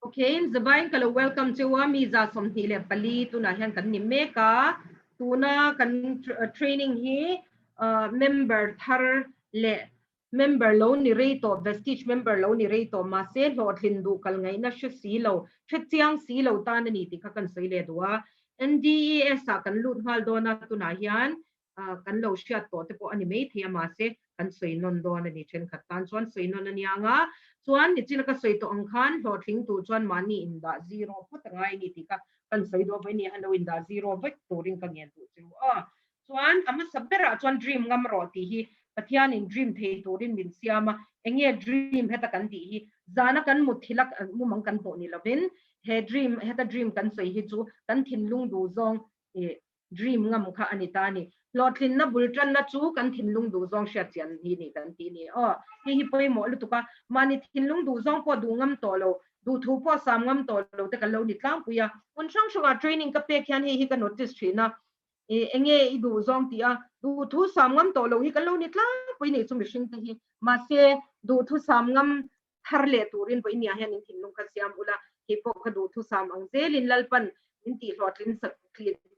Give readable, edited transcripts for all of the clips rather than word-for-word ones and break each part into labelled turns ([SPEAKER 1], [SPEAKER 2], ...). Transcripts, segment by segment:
[SPEAKER 1] Okay, in zabain ka lo welcome cheu a, mi 124 tunah hian kan ni mek a. Tuna kan training hi member thar leh member lo ni rei tawh, Vestige member lo ni rei tawh mahse hlawhtlin duh kal ngaihna hre si lo, hre chiang si lo tan a ni tih kha kan sawi leh duh a. NDES ah kan lut nghal dawn a, tunah hian kan lo hriat tawh te pawh a ni maithei a, mahse kan sawi nawn dawn a ni. Thenkhat tan chuan sawi nawn a nia ang a, chuan nichina ka sawi tawh ang khan hlawhtling tur chuan mahni indah zero phawt a ngai a ni tih kha kan sawi duh avawin nia, han lo indah zero vek turin ka ngen duh chu a. Chuan a hmasa berah chuan dream ngam rawh tih hi Pathianin dream thei turin min siam a, enge dream heta kan tih hi zana kan mutthilh a mumang kan hmuh ni lovin he dream heta dream kan sawi hi chu kan thinlung duh zawng ih Dream ngam kha a ni ta a ni. Hlawhtlinna bul tanna chu kan thinlung duhzawng hriat chian hi ni kan tih ni. Aw, hei hi pawimawh lutuk a, mahni thinlung duhzawng pawh duh ngam tawh lo, duhthu pawh sam ngam tawh lo te kan lo ni tlangpui a. Hmun hrang hrangah training ka pek hian hei hi ka notice thin a, i enge i duhzawng tih a, duhthu sam ngam tawh lo hi kan lo ni tlangpui nih chu mihring te hi. Mahse, duhthu sam ngam thar leh turin vawinia hian in thinlung kha siam ula, kei pawh ka duhthusam ang zelin Lalpan min tihhlawhtlin sak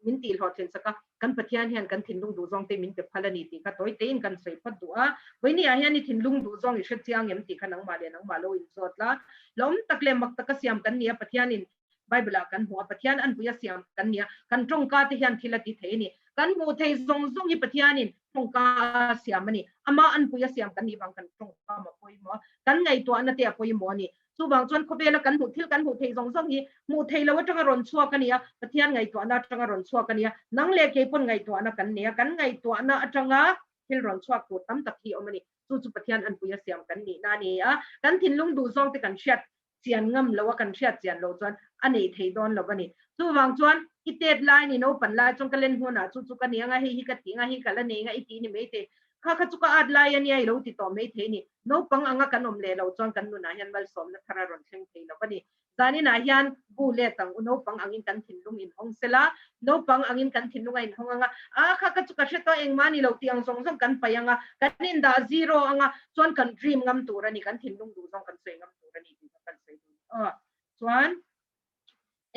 [SPEAKER 1] min tihhlawhtlin sak a, kan Pathian hian kan thinlung duhzawng te min pe phal a ni tih kha tawi tein kan sawi phawt duh a, vawinia hian i thinlung duhzawng i hre chiang em tih kha nangmah leh nangmah lo inzawt la, hlawm tak leh mak taka siam kan ni a, Pathianin Bible ah kan hmu a, Pathian an puia siam kan ni a, kan tawngka te hian thil a ti thei a ni. Kan hmuh thei zawng zawng hi Pathianin tawngka a siam a ni. Amah an puia siam kan nih vang kan tawngka a pawimawh a, kan ngaihtuahna te a pawimawh a ni. Chuvang chuan khawvela kan hmuh thil kan hmuh theih zawng zawng hi hmuh theih loh atanga rawn chhuak a ni a, Pathian ngaihtuahna atanga rawn chhuak a ni a, nang leh kei pawn ngaihtuahna kan nei a, kan ngaihtuahna atanga thil rawn chhuak tur tam tak hi a awm a ni. Chu chu Pathian an puia siam kan nihna a ni a, kan thinlung duh zawng te kan hriat chian ngam lo a kan hriat chian loh chuan a neih theih dawn lo a ni. Chuvang chuan i tet lai ni naupan lai chuan ka len hmunah chu chu ka ni anga hei hi ka ti anga hei ka la nei anga i ti ni mai thei. Kha kha chu ka at lai a nia i lo ti tawh mai thei ni. Naupang anga kan awm leh loh chuan kan nunah hian malsawmna thar a rawn thleng thei lo a ni. Zaninah hian bu let ang u naupang angin kan thinlung inhawng sela, naupang angin kan thinlung a inhawng anga a kha kha chu ka hre tawh engmah ni lo tih ang zawng zawng kan paih anga kan indah zero anga chuan kan dream ngam tur a ni kan thinlung duh zawng kan sawi ngam tur a ni tih kha kan sawi duh a chuan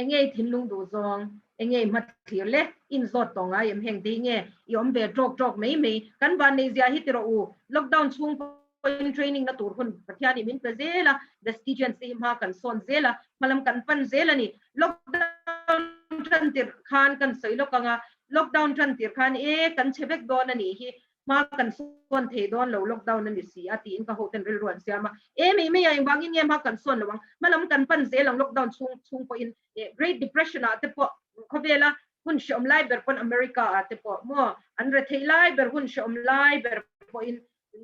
[SPEAKER 1] enge i thinlung duh zawng enge i hmathlir le inzawt tawh ngai em heng te hi nge i awm ve tawk tawk mai mai kan van nei zia hi ti rawh u lockdown chhung pawhin training na tur hun Pathian in min pe zel a vestigians te hi hma kan sawn zel a hmalam kan pan zel a ni lockdown tan tirh khan kan sawi lawk anga lockdown tan tirh khan e kan chhe vek dawn a nih hi hma kan sawn thei dawn lo lockdown a ni si a tiin ka hoten rilru an siam a, e mei mei a engvangin nge hma kan sawn lo ang, hmalam kan pan zel ang lockdown chhung chhung pawhin eh Great Depression ah te pawh khawvela hun hreawm lai ber pawn America ah te pawh maw an rethei lai ber hun hreawm lai ber pawhin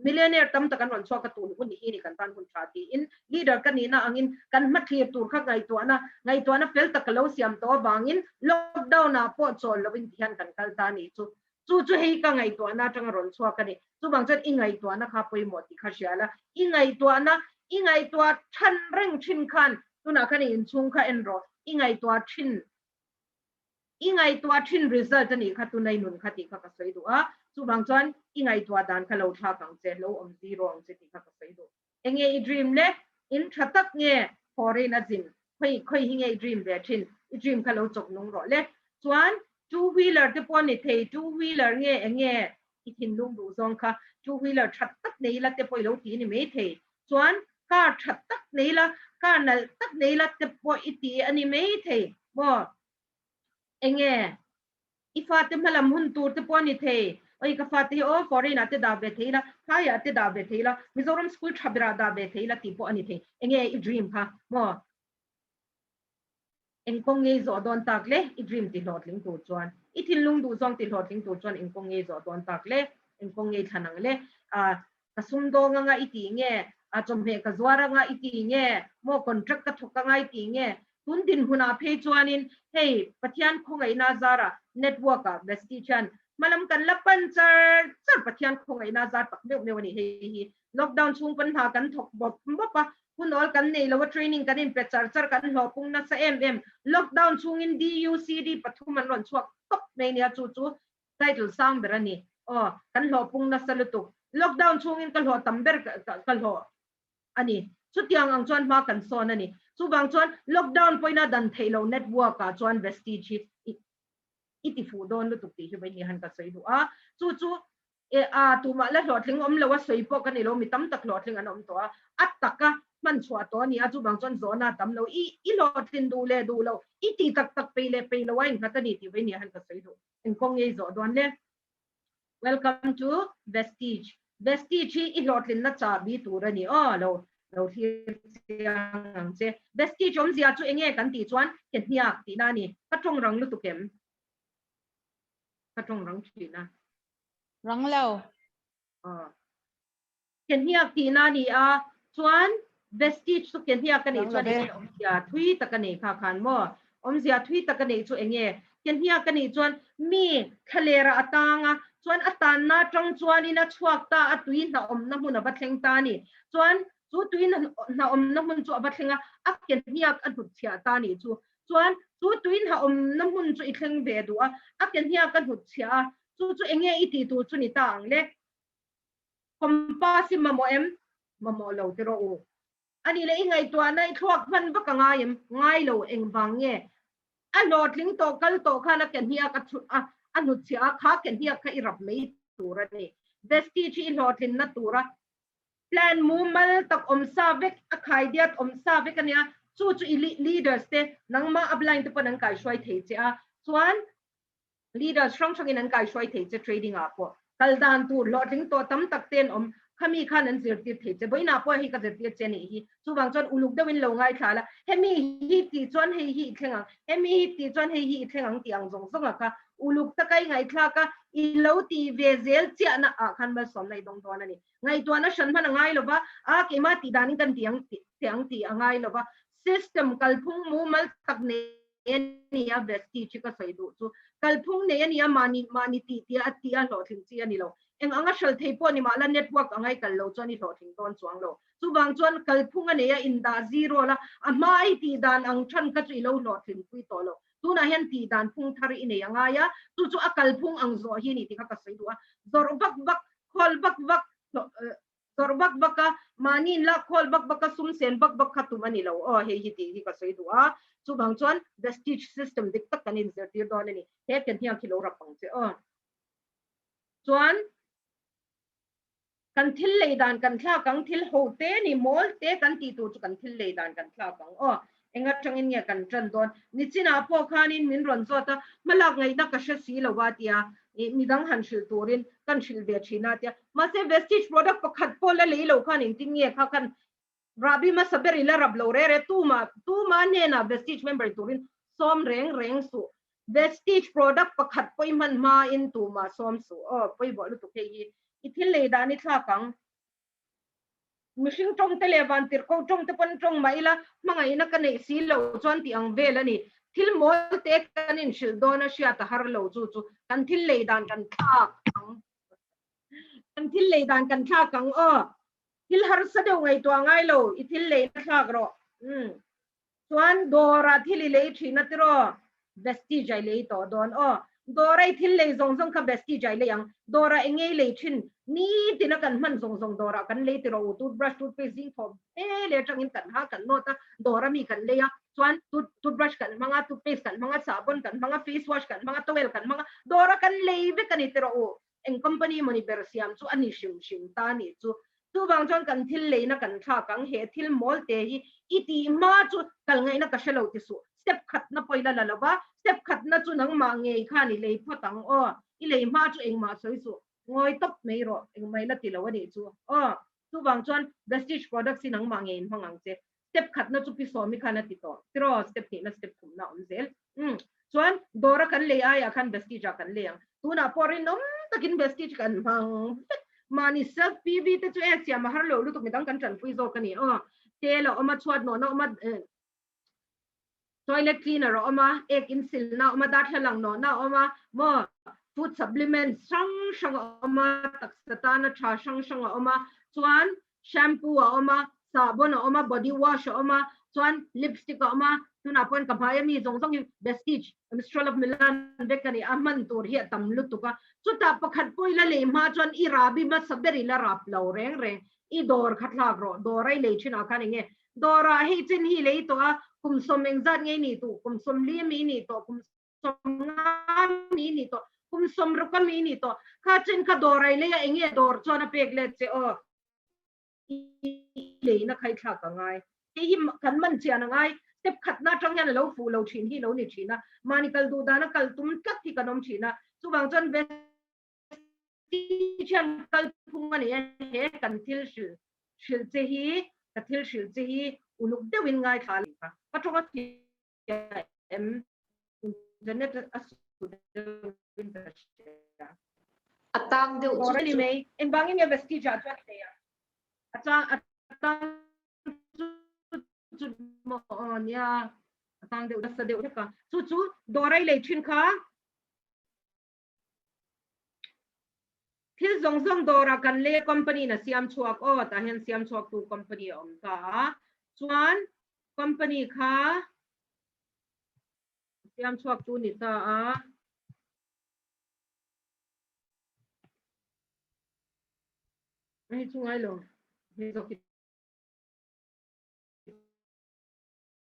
[SPEAKER 1] millionaire tam tak an rawn chhuak a tun hun hi ni kan tan hun tha tiin leader ka nihna angin kan hmathlir tur kha ngaihtuahna ngaihtuahna fel tak ka lo siam tawh avangin lockdown ah pawh chawl lovin tihian kan kal ta a nih chu. Chu chu hei ka ngaihtuahna atanga rawn chhuak a ni. Chuvang chuan i ngaihtuahna kha pawimawh tih kha hria la, i ngaihtuahna, i ngaihtuah than reng thin khan tunah khan i inchhung kha en rawh, i ngaihtuah thin, i ngaihtuah thin result a nih kha tuna i nun kha tih kha ka sawi duh a. Chuvang chuan i ngaihtuah dan kha lo thlak ang che, lo awm zero ang che tih kha ka sawi duh. Enge i dream le? In tha tak nge foreign a zin? Khawi khawi hi nge i dream ve thin? I dream kha lo chawk nung rawh le. Chuan two wheeler te pawh a ni thei, two wheeler nge enge i thinlung duh zawng kha two wheeler tha tak nei la te pawh i lo ti ni mai thei. Chuan car tha tak nei la, car nalh tak nei la te pawh i ti a ni mai thei maw? Enge I fate hmalam hun tur te pawh a ni thei. Oi ka fate hi aw foreign ah te dah ve thei ila, phai ah te dah ve thei ila, Mizoram school tha berah dah ve thei ila tih pawh a ni thei. Enge i dream kha maw? Eng kawng ngei zawh dawn tak le? I dream ti hlawhtling tur chuan, i thinlung duh zawng ti hlawhtling tur chuan eng kawng ngei zawh dawn tak le? Eng kawng ngei thlan ang le? Ah ka sumdawng anga i tih nge? A chawhmeh ka zuar anga i tih nge? Maw contract ka thawk anga i tih nge? Tun dinhmunah phei chuanin hei Pathian khawngaihna zarah network ah Vestige hian hmalam kan la pan char char Pathian khawngaihna zar tak meuh meuh a ni hei hi. Lockdown chhung pawn hna kan thawk bawp bawp a, hunawl kan nei lo a training kan inpe char char kan hlawhpung nasa em em. Lockdown chhungin DUCD pathum an rawn chhuak tawp mai nia chu chu title sang ber a ni. Aw kan hlawhpung nasa lutuk. Lockdown chhungin ka hlawh tam ber ka hlawh a ni. Chutiang ang chuan hma kan sawn a ni. Chuvang chuan lockdown pawhin a dan theih loh network ah chuan Vestige hi i ti fuh dawn lutuk tih hi vawiin han ka sawi duh a. Chu chu e a tumah la hlawhtling awm lo a sawi pawh ka ni lo, mi tam tak hlawhtling an awm tawh a, a taka hman chhuah tawh a ni a, chuvang chuan zawhna a tam lo. I i hlawhtlin duh leh duh loh, i ti tak tak peih leh peih lo a innghat a ni tih vawiin han ka sawi duh. Engkawng ngei zawh dawn le. Welcome to Vestige. Vestige hi i hlawhtlinna chahbi tur a ni aw, lo lo thlir chiang ang che. Vestige awmzia chu enge kan tih chuan ke hniak tihna a ni. Ka tawng rang lutuk em? Ka tawng rang thin a.
[SPEAKER 2] Rang lo.
[SPEAKER 1] Aw. Ke hniak tihna a ni a, chuan Vestige chu ke hniak a nih chuan enge awmzia thui tak a nei kha khan maw? Awmzia thui tak a neih chu enge? Ke hniak a nih chuan mi thlalera a tang a, chuan a tanna atang chuanin a chhuak ta a, tui hna awmna hmun a va thleng ta a ni. Chuan chu tui hna awmna hmun chu a va thleng a, a ke hniak a hnutchhiah ta a nih chu. Chuan chu tui hna awmna hmun chu i thleng ve duh a, a ke hniak a hnutchhiah a, chu chu enge i tih tur chu ni ta ang le? Compass hi mamawh em? Mamawh lo ti rawh u. A nih leh i ngaihtuahna i thluak hman vak a ngai em? Ngai lo, engvang nge? A hlawhtling tawh kal tawh khan a ke hniak a chhut a, a hnutchhiah a, kha ke hniak kha i rap mai tur a ni. Vestige hi i hlawhtlinna tura plan mumal tak awm sa vek, a khaidiat awm sa vek a nia, chu chu i leaders te nangmah upline te pawn an kaihruai thei che a, chuan Leaders hrang hrangin an kaihruai thei che trading ah pawh kal dan tur hlawhtling tawh tam tak te an awm khami khan an zirtir thei che vawiinah pawh hei ka zirtir che anih hi chuvang chuan uluk deuhin lo ngaithla la hemi hi tih chuan hei hi i thleng ang hemi hi tih chuan hei hi i thleng ang tih ang zawng zawng a kha uluk taka i ngaihthlak a i lo tih ve zel chiahna ah khan malsawmna i dawng dawn a ni ngaihtuahna hran hman a ngai lova a keimah tih danin kan ti ang teh ang tih a ngai lova system kalphung mumal tak nei a ni a, Vestige hi ka sawi duh chu kalphung nei a ni a, mahni mahni tih tih a tih a hlawhtling chi a ni lo. Eng anga hral thei pawh ni mah la network angai kal lo chuan i hlawhtling dawn chuang lo. Chuvang chuan kalphung a nei a, indah zero la, a hma i tih dan ang than kha chu i lo hlawhtling pui tawh lo. Tunah hian tih dan phung thar i nei a ngai a, chu chu a kalphung ang zawh hi a ni tih kha ka sawi duh a. Zawrh vak vak, khawl vak vak, Zawrh vak vak a, mahni in lak khawl vak vak a, sum sen vak vak kha tum a ni lo aw, hei hi tih hi ka sawi duh a, chuvang chuan vestige system dik tak kan inzirtir dawn a ni, he ken hian khi lo rap ang che aw. Chuan kan thil lei dan kan thlak ang, thil ho te ni mawl te kan tih tur chu kan thil lei dan kan thlak ang aw, eng atangin nge kan tan dawn? Nichinah pawh khanin min rawn zawt a, hmalak ngaihna ka hre si lo a tia, ih midang han hrilh turin kan hrilh ve thin a tia. Mahse Vestige product pakhat pawh la lei lo khan engtin nge kha khan rahbi hmasa ber i la rap lo re re, tumah tumah hnenah Vestige member turin sawm reng reng suh. Vestige product pakhat pawh i hman hmain tumah sawm suh aw, pawimawh lutuk hei hi. I thil lei dan i thlak ang. Mihring tawng te leh vantirhkoh tawng te pawn tawng mah ila hmangaihna ka neih si lo chuan tih ang vel a ni. Thil mawl te kan inhrilh dawn a hriat a har lo chu chu kan thil lei dan kan thlak ang. Kan thil lei dan kan thlak ang aw. Thil harsa deuh ngaihtuah ngai lo i thil lei na thlak rawh. Umm. Chuan dawrah thil i lei thin a tiraw? Vestige a i lei tawh dawn aw. Dawra i thil lei zawng zawng kha vestige a i lei ang. Dawrah eng nge i lei thin? Nitin a kan hman zawng zawng dawrah kan lei tiraw u? Toothbrush, toothpaste zing thawh ve leh atangin kan ha kan nawt a, dawra mi kan lei a. Chuan toothbrush kan hmang a, toothpaste kan hmang a, sahbawn kan hmang a, face wash kan hmang a, towel kan hmang a, dawra kan lei vek a ni tiraw u? Eng company mawni ber siam chu a ni hrim hrim ta a nih chu. Chuvang chuan kan thil leina kan thlak ang, he thil mawl te hi i tih hma chu kal ngaihna ka hre lo ti suh. Step khatna pawh i la la lo va, step khatna chu nangmah ngei khan i lei phawt ang aw, i lei hma chu engmah sawi suh, ngawi tawp mai rawh, engmah i la ti lo a nih chu aw. Chuvang chuan Vestige products hi nangmah ngei in hmang ang che. Step khatna chu pi sawmi khan a ti tawh tiraw, step hnihna step thumna a awm zel. Umm chuan dawra kan lei aiah khan Vestige ah kan lei ang. Tunah pawh rinawm takin Vestige kan hmang vek. Mahni self PV te chu e siam a har lo lutuk midang kan tanpui zawk a ni aw. Tel a awm a, chhuat nawhna a awm a, toilet cleaner a awm a, ek in silna a awm a, darthlalang nawhna a awm a, maw food supplements hrang hrang a awm a, taksa tana tha hrang hrang a awm a, chuan shampoo a awm a, sahbawn a awm a, body wash a awm a, chuan lipstick a awm a, tunah pawhin ka hmaia mi zawng zawng hi Vestige, Mistral of Milan vek a ni a, hman tur hi a tam lutuk a, chutah pakhat pawh ila lei hma chuan i rabi hmasa ber ila rap lo reng reng. I dawr kha thlak rawh, dawr a i lei thin ah khan enge dawr ah hei chin hi lei tawh a, kum sawm engzat nge i nih duh, kum 40 mi i nih tawh, kum 50 mi i nih tawh, kum 60 mi i nih tawh, kha chin kha dawr a i lei a enge dawr chuan a pek let che aw. I leina kha i thlak a ngai. Hei hi kan man chian a ngai, step khatna atang hian a lo fuh lo thin hi lo ni thin a, mahni kal duh dana kal tum tlat hi kan awm thin a, chuvang chuan Vestigian kalphung a ni a, he kan thil hrilh hrilh che hi, ka thil hrilh che hi uluk deuhin ngaithla a ni kha. Ka tawng a thiam em? Internet a su deuhin ka hria.
[SPEAKER 2] A tang deuh chu.
[SPEAKER 1] Ni mai. Engvangin nge Vestige ah chuan i nei a? A chang a tang chu chu maw aw nia a tang deuh nasa deuh hlek a. Chu chu dawrai lei thin kha thil zawng zawng dawrah kan lei a company in a siam chhuak aw tah hian siam chhuak tu company a awm ta a. Chuan company kha siam chhuak tu ni ta a. Hei chu ngai lo. Hei zawk hi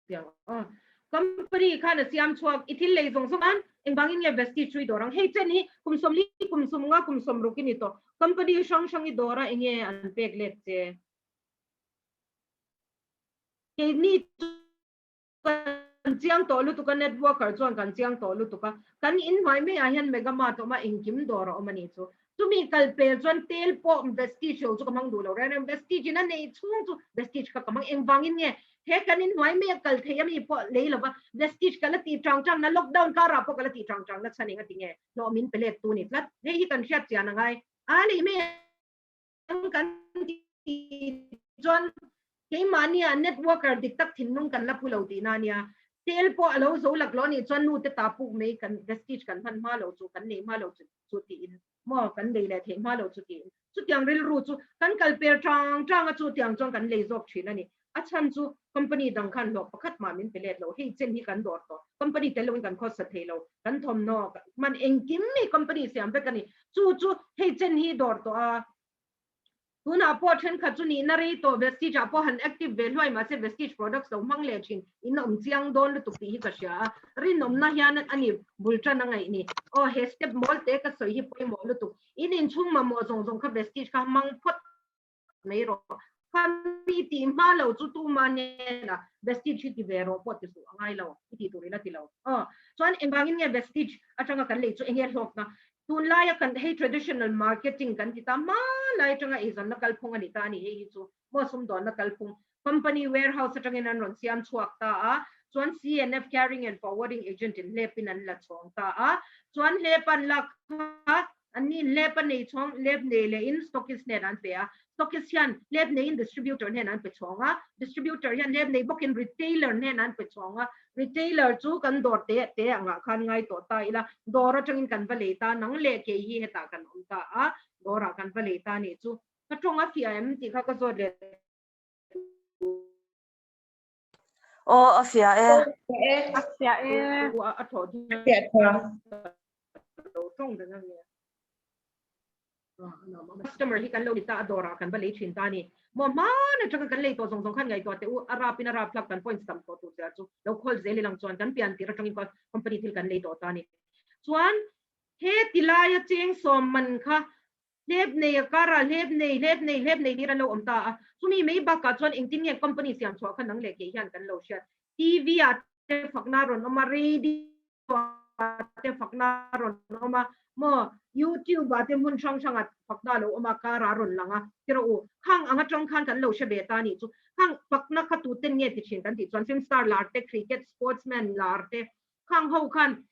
[SPEAKER 1] tiang. Ah, company khan a siam chhuak i thil lei zawng zawng an engvangin nge Vestige chu i dawr ang. Hei chen hi kum 40, kum 50, kum 60 i ni tawh. Company hrang hrang i dawr a enge an pek let che. Keini chu kan chiang tawh lutuk a, networker chuan kan chiang tawh lutuk a, kan inhnuai maiah hian Mega Mart a awm a, engkim dawr a awm a nih chu. Chumi kal pel chuan tel pawh Vestige ho chu ka hmang duh lo reng reng, Vestige in a neih chhung chu Vestige kha ka hmang. Engvangin nge he kan inhnuai mai a kal thei ami pawh lei lova Vestige ka la tih chang chang na, lockdown karah pawh ka la tih chang chang na chhan eng a ti nge hlawh min pe let tu ni tlat. Hei hi kan hriat chian a ngai. A lei mai ang kan tih chuan keimahnia networker dik tak thinlung kan la phu lo tihna a nia. Tel pawh a lo zo laklawh a nih chuan nu te ta puk mai kan vestige kan hman hma lo chu kan nei hma lo chu tiin maw kan lei leh theih hma lo chu tiin chutiang rilru chu kan kal per chang chang a chutiang chuan kan lei zawk thin a ni. A chhan chu company dang khan hlawh pakhat mah min pe let lo, hei chen hi kan dawr tawh, company tel loin kan khawsa thei lo, kan thawmhnaw man engkim hi company siam vek a ni, chu chu hei chen hi dawr tawh a, tunah pawh thenkhat chu nihna rei tawh Vestige ah pawh han active ve hluai mahse Vestige products lo hmang leh thin in a awm chiang dawn lutuk tih hi ka hria a, rinawmna hian a ni bul tan a ngaih ni, aw he step mawl te ka sawi hi pawimawh lutuk, in inchhung mamawh zawng zawng kha Vestige kha hmang phawt mai rawh. Khami tih hma lo chu tuma hnenah Vestige hi ti ve rawh pawh ti suh a ngai lo, i tih tur ila ti lo. Aw, chuan engvangin nge Vestige atanga kan lei chu enge hlawkna? Tunlaia kan hei traditional marketing kan ti ta hma lai atanga eizawnna kalphung a ni ta a ni hei hi chu maw sumdawnna kalphung company warehouse atangin an rawn siam chhuak ta a, chuan CNF carrying and forwarding agent in hlepin an la chhawng ta a, chuan hlep an lak kha An ni lep a nei chhawng, lep nei leh in stockist hnen an pe a, stockist hian lep nei in distributor hnen an pe chhawng a, distributor hian lep nei bawk in retailer hnen an pe chhawng a, retailer chu kan dawr te te angah khan ngai tawh ta ila, dawr atangin kan va lei ta, nang leh kei hi hetah kan awm ta a, dawrah kan va lei ta nih chu. Ka tawng a fiah em tih kha ka zawt leh.
[SPEAKER 2] Aw a fiah e.
[SPEAKER 3] A fiah e.
[SPEAKER 1] A thawh
[SPEAKER 3] A fiah tha.
[SPEAKER 1] Lo tawng reng a nge. Customer hi kan lo ni ta a dawrah kan va lei thin ta a ni. Maw hman atanga kan lei tawh zawng zawng khan ngaihtuah teh u a rap in a rap hlak kan points tam tawh tur zia chu lo khawl zel ilang chuan kan pian tirh atangin company thil kan lei tawh ta a ni. Chuan he tilaia cheng sawm man kha Hlep nei a kar a, hlep nei, hlep nei, hlep nei lir an lo awm ta a. Chumi mai bakah chuan engtin nge company siam chhuah kha nang leh kei hian kan lo hriat. TV ah te fakna a rawn awm a, radio ah te fakna a rawn awm a, maw YouTube ah te hmun hrang hrang ah fakna a lo awm a, kar ah a rawn lang a. Ti rawh u, khang ang atang khan kan lo hre ve ta a nih chu. Khang fakna kha tuten nge ti thin kan tih chuan film star lar te, cricket sportsman lar te, khang ho khan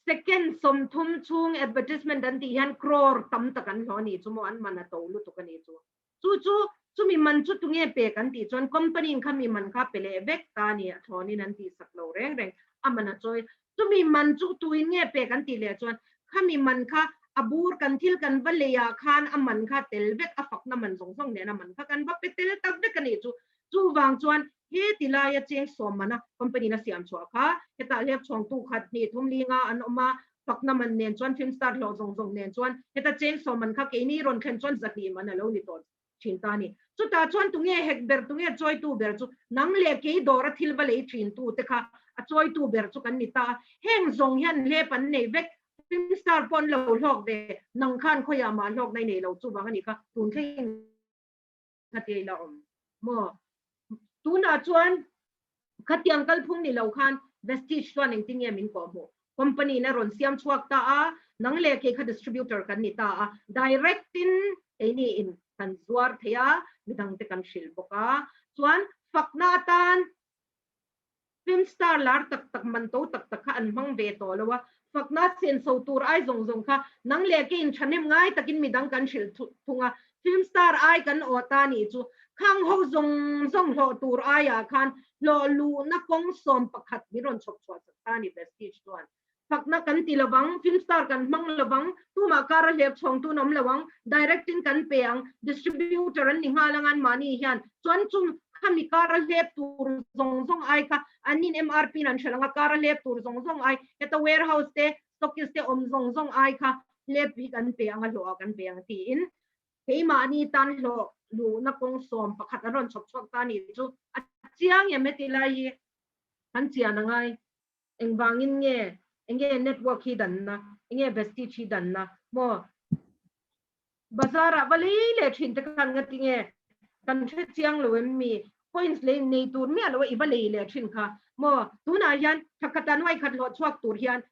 [SPEAKER 1] Second 30 chhung advertisement an tih hian crore tam tak an hlawh a nih chu maw, an man a to lutuk a nih chu. Chu chu chumi man chu tunge pek an tih chuan company in kha mi man kha pe leh vek ta a ni, a thlawnin an tihsak lo reng reng, a man a chawi. Chumi man chu tuin nge pek an tih leh chuan khami man kha a bur kan thil kan va lei ah khan a man kha tel vek, a fakna man zawng zawng nen a man kha kan va pe tel tak vek a nih chu. Chuvang chuan he ti laia cheng sawm mana company na siam chhuah kha hetah hlep chhawngtu khat hnih thum linga an awm a, fakna man nen chuan film star hlawh zawng zawng nen chuan heta cheng sawm man kha keini rawn thlen chuan 200 man a lo ni tawh. thin ta a ni. Chutah chuan tunge hek ber, tunge chawitu ber chu nang leh kei dawra thil va lei thintu te kha a chawitu ber chu kan ni ta a. Heng zawng hian hlep an nei vek, film star pawh an lo hlawk ve, nang khan khawiah mah hlawkna i nei lo chuvang a nih kha tun thleng kha ti a ila awm maw? Tunah chuan khatiang kalphung ni lo khan Vestige chuan engtin nge min kawhhmuh? Company in a rawn siam chhuak ta a, nang leh kei kha distributor kan ni ta a, direct in keini in kan zuar thei a, midangte kan hrilh bawk a. Chuan fakna atan Film star lar tak tak man to tak tak kha an hmang ve tawh lo a, fakna senso tur ai zawng zawng kha nang leh keiin thahnem ngai takin midang kan hrilh thung a, film star ai kan aw ta nih chu khang ho zawng zawng hlawh tur aiah khan hlawh luhna kawng 11 min rawn chhawp chhuah sak ta a ni Vestige chuan. Fakna kan ti lovang, film star kan hmang lovang, tumah kar a hlep chhawng tun awm lo ang, direct in kan pe ang, distributor an ni nghal ang an mahni hian, chuan chung khami kar a hlep tur zawng zawng ai kha an in MRP in an hrelh ang a, kar a hlep tur zawng zawng ai, heta warehouse te, stockist te awm zawng zawng ai kha hlep hi kan pe ang a, hlawh ah kan pe ang tiin keimahni tan hlawh luhna kawng 11 an rawn chhawp chhuak ta ni chu a chiang em heti lai hi an chian a ngai. Engvangin nge enge network hi danna, enge vestige hi danna maw? Bazar ah va lei leh thin te khan nga tinge kan hre chiang lo em mi? Coins lei nei tur miah lo a i va lei leh thin kha maw? Tunah hian thakhat ah nuai khat hlawh chhuak tur hian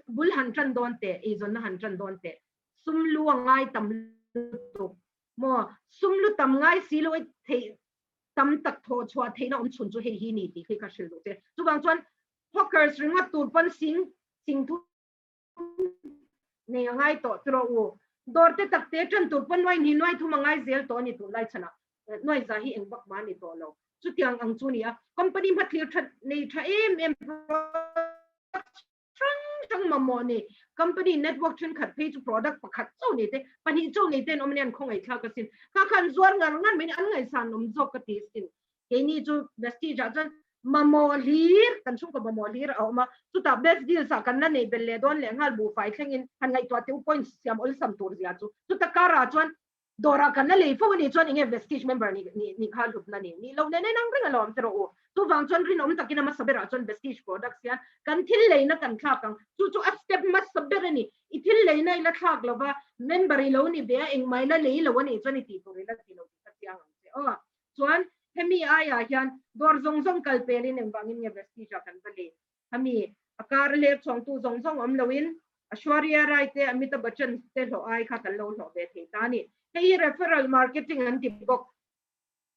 [SPEAKER 1] bul han tan dawn teh, eizawnna han tan dawn teh. Sum lu a ngai tam lutuk maw? Sum lu tam ngai si lo i theih tam tak thawh chhuah theihna awm chhun chu hei hi ni tih khi ka hrilh duh che. Chuvang chuan hawkers ringawt tur pawn sing sing thu nei a ngai tawh tiraw u. Dawr te tak te tan tur pawn nuai hnih nuai thum a ngai zel tawh a ni tunlai chhanah. Nuai za hi eng bak mah a ni tawh lo. Chutiang ang chu ni a. Company hmathlir tha nei tha em em product hrang hrang mamawh ni. Company network thenkhat phei chu product pakhat chauh nei te, pahnih chauh nei te an awm a nia an khawngaihthlak asin. Kha khan zuar ngar ngar mai an ngaihsan awm zawk ka ti asin. Keini chu Vestige ah chuan mamawh hlir, kan chhungkaw mamawh hlir a awm a, chutah best deals ah kan la nei belh leh dawn leh nghal buhfai thlengin han ngaihtuah teh u points siam awlsam tur zia chu. Chuta karah chuan Dawrah kan la lei fo a nih chuan enge Vestige member nih nih nih kha hlutna ni nih loh nen inang reng alawm che rawh u. Chuvang chuan rinawm takin a hmasa berah chuan Vestige products hian kan thil leina kan thlak ang. Chu chu a step hmasa ber a ni. I thil leina i la thlak lo va, member i lo ni ve a, engmah i la lei lo a nih chuan i tih tur i la ti lo tih ka chiang ang che aw. Chuan hemi aiah hian dawr zawng zawng kal pelin engvangin nge Vestige ah kan va lei? Hemi a kar lep chhawngtu zawng zawng awm loin Aishwarya Rai te Amitabh Bachchan te hlawh ai kha kan lo hlawh ve thei ta a ni. Hei hi referral marketing an ti bawk.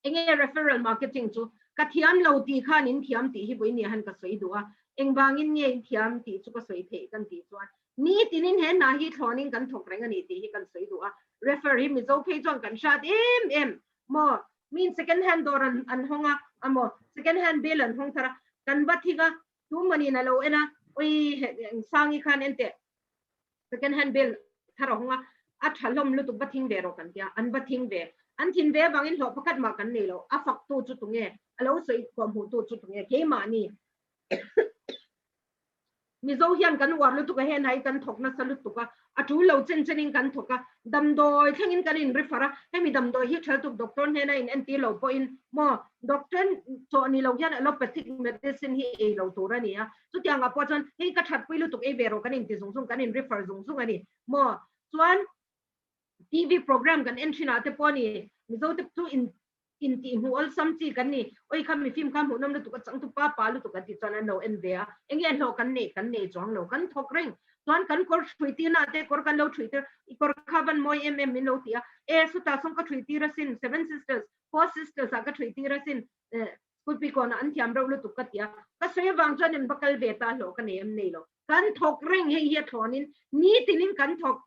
[SPEAKER 1] Enge referral marketing chu? Ka thiam lo tih khan in thiam tih hi vawiin han ka sawi duh a. Engvangin nge in thiam tih chu ka sawi theih kan tih chuan nitinin he hna hi thlawnin kan thawk reng a ni tih hi kan sawi duh a. Refer hi Mizo phei chuan kan hrat em em maw? Min second hand dawr an an hawng a amaw second hand bill an hawng thar a kan va thik a tu manin a lo en a oi Sangi khan en teh second hand bill thar a hawng a a tha hlawm lutuk va thing ve rawh kan tia an va thing ve an thin ve avangin hlawh pakhat mah kan nei lo a fak tu chu tunge a lo sawi kawh hmuh tu chu tunge keimahni Mizo hian kan uar lutuk a, hen hai kan thawk nasa lutuk a, a tul lo chen chenin kan thawk a, damdawi thlengin kan in refer a, hemi damdawi hi ṭhel tuk doctor hnena in entir lo pawhin maw doctor chawh ni lo hian allopathic medicine hi ei lo tur a ni a, chutiangah pawh chuan hei ka ṭhatpui lutuk ei ve rawh kan inti zung zung kan in refer zung zung a ni maw chuan TV program kan en ṭhinah te pawh a ni Mizo te chu in intih hmuh awlsam chi kan ni. Oi kha mi film kha hmuhnawm lutuk a changtu pa pa lutuk an tih chuan an lo en ve a, enge hlawh kan neih kan nei chuang lo, kan thawk reng. Chuan kan kawr ṭhui tirna ah te kawr kan lo ṭhui tir, i kawr kha van mawi em em min lo ti a, e sutah sawn ka ṭhui tir asin, Seven Sisters, Four Sisters ah ka ṭhui tir asin, eh school pikawn ah an thiam reuh lutuk ka ti a, ka sawi avang chuan in va kal ve ta hlawh ka nei em nei lo. Kan thawk reng hei hi a thlawnin nitinin kan thawk.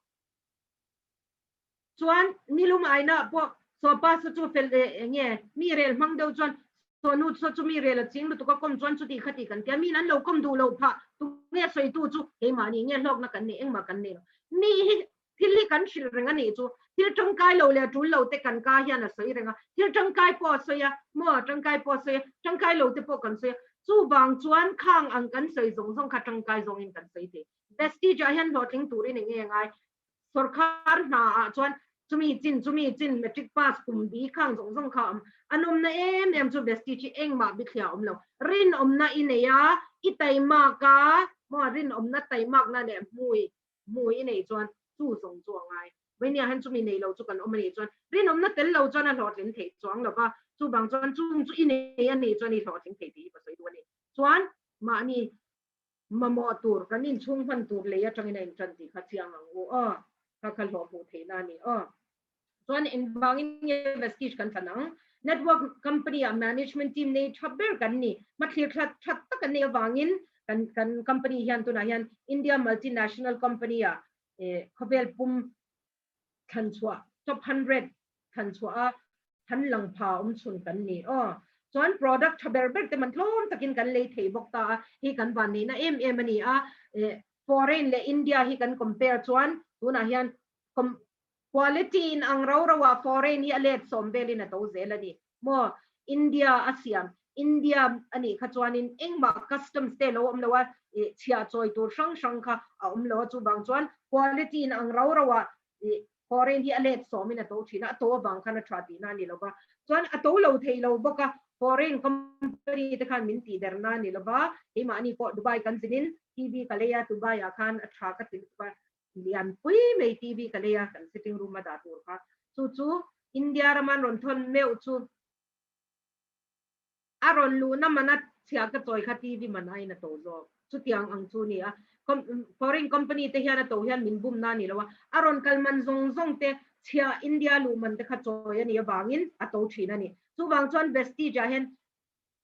[SPEAKER 1] Chuan nilum aina pawh sawpa saw chu fel eng nge mi rel hmang deuh chuan sawnu saw chu mi rel a ching lutuk a kawm chuan chuti khati kan tia min an lo kawm duh loh phah tunge sawitu chu keimahni nge hlawkna kan nei engmah kan nei lo mi hi thil hi kan hrilh reng a nih chu thil tangkai lo leh tul lo te kan ka hian a sawi reng a thil tangkai pawh a sawi a maw tangkai pawh a sawi a tangkai lo te pawh kan sawi a chuvang chuan khang ang kan sawi zawng zawng kha tangkai zawngin kan sawi thei vestige ah hian hlawhtling turin eng nge ngai Sorkar hna ah chuan Chumi chin chumi chin matric pass kum bi khang zawng zawng kha a awm. A nawmna em em chu Vestige hi engmah bithliah a awm lo. Rinawmna i nei a, i taimak a, maw rinawmna taimakna leh hmui hmui i neih chuan chu zawng chu a ngai. Vainia hian chumi nei lo chu kan awm a nih chuan rinawmna tel lo chuan a hlawhtling theih chuang lo va, chuvang chuan chung chu i nei a nih chuan i hlawhtling thei tih hi ka sawi duh a ni. Chuan mahni mamawh tur kan inchhung hman tur lei atangin a intan tih kha chiang ang u aw, kha kha hlawh hmuh theihna a ni aw. Chuan engvangin nge Vestige kan thlan ang? Network company ah management team nei tha ber kan ni. Hmathlir thla tha tak an neih avangin kan kan company hian tunah hian India multinational company ah khawvel pum thlan chhuah top 100 thlan chhuah a han lang pha awm chhun kan ni aw. Chuan product tha ber ber te man tlawm takin kan lei thei bawk ta a, hei kan van neihna em em a ni a. Foreign leh India hi kan compare chuan tunah hian Quality in ang ro ro ah foreign hi a let sawm velin a to zel a ni maw? India a siam India a nih kha chuanin engmah customs te lo awm lo a, ih chhiah chawi tur hrang hrang kha a awm lo a, chuvang chuan quality in ang ro ro ah ih foreign hi a let sawmin a to thin a, a to avang khan a tha tihna a ni lo va, chuan a to lo thei lo bawk a, foreign company te khan min tih derna a ni lo va, keimahni pawh Dubai kan zinin TV ka lei a, Dubai ah khan a tha ka ti lutuk a, Lianpui mai TV ka lei a, kan sitting room a dah tur kha. Chu chu India rama an rawn thawn meuh chu a rawn luhna mana chhia ka chawi kha TV man aiin a to zawk. Chutiang ang chu ni a. Foreign company te hian a to hian min bumna a ni lo a, a rawn kal man zawng zawng te chhia India luh man te kha chawi a nih avangin a to thin a ni. Chuvang chuan Vestige ah hian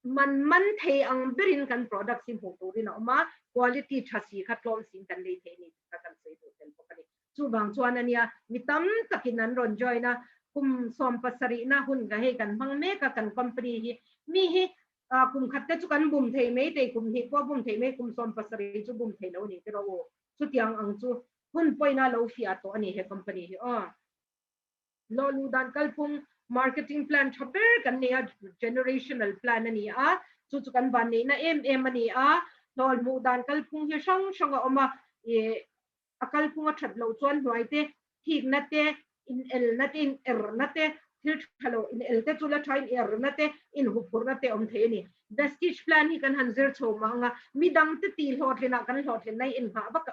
[SPEAKER 1] Man man thei ang berin kan products hi hmuh turin a awm a, quality tha si kha tlawm siin kan lei thei a ni tih kha kan sawi duh tel bawk a ni. Chuvang chuan a nia, mi tam takin an rawn join a, kum 70na hun ka hei kan hmang mek a kan company hi. Mi hi kum khat te chu kan bum thei mai thei, kum hnih pawh bum thei mai, kum 70 chu bum thei lo a ni tiraw u. Chutiang ang chu hun pawhin a lo fiah tawh a ni he company hi aw. Law luh dan kalphung marketing plan tha ber kan nei a, generational plan a ni a, chu chu kan van neihna em em a ni a, hlawl hmuh dan kalphung hi hrang hrang a awm a, ih a kalphung a that loh chuan hnuai te thikna te, in elna te, in erna te, thil tha lo in el te chu la tha in erna te, in huphurhna te awm thei a ni. Vestige plan hi kan han zir chho mah ang a, midang te tih hlawhtlinah kan hlawhtlin na hi inghah vak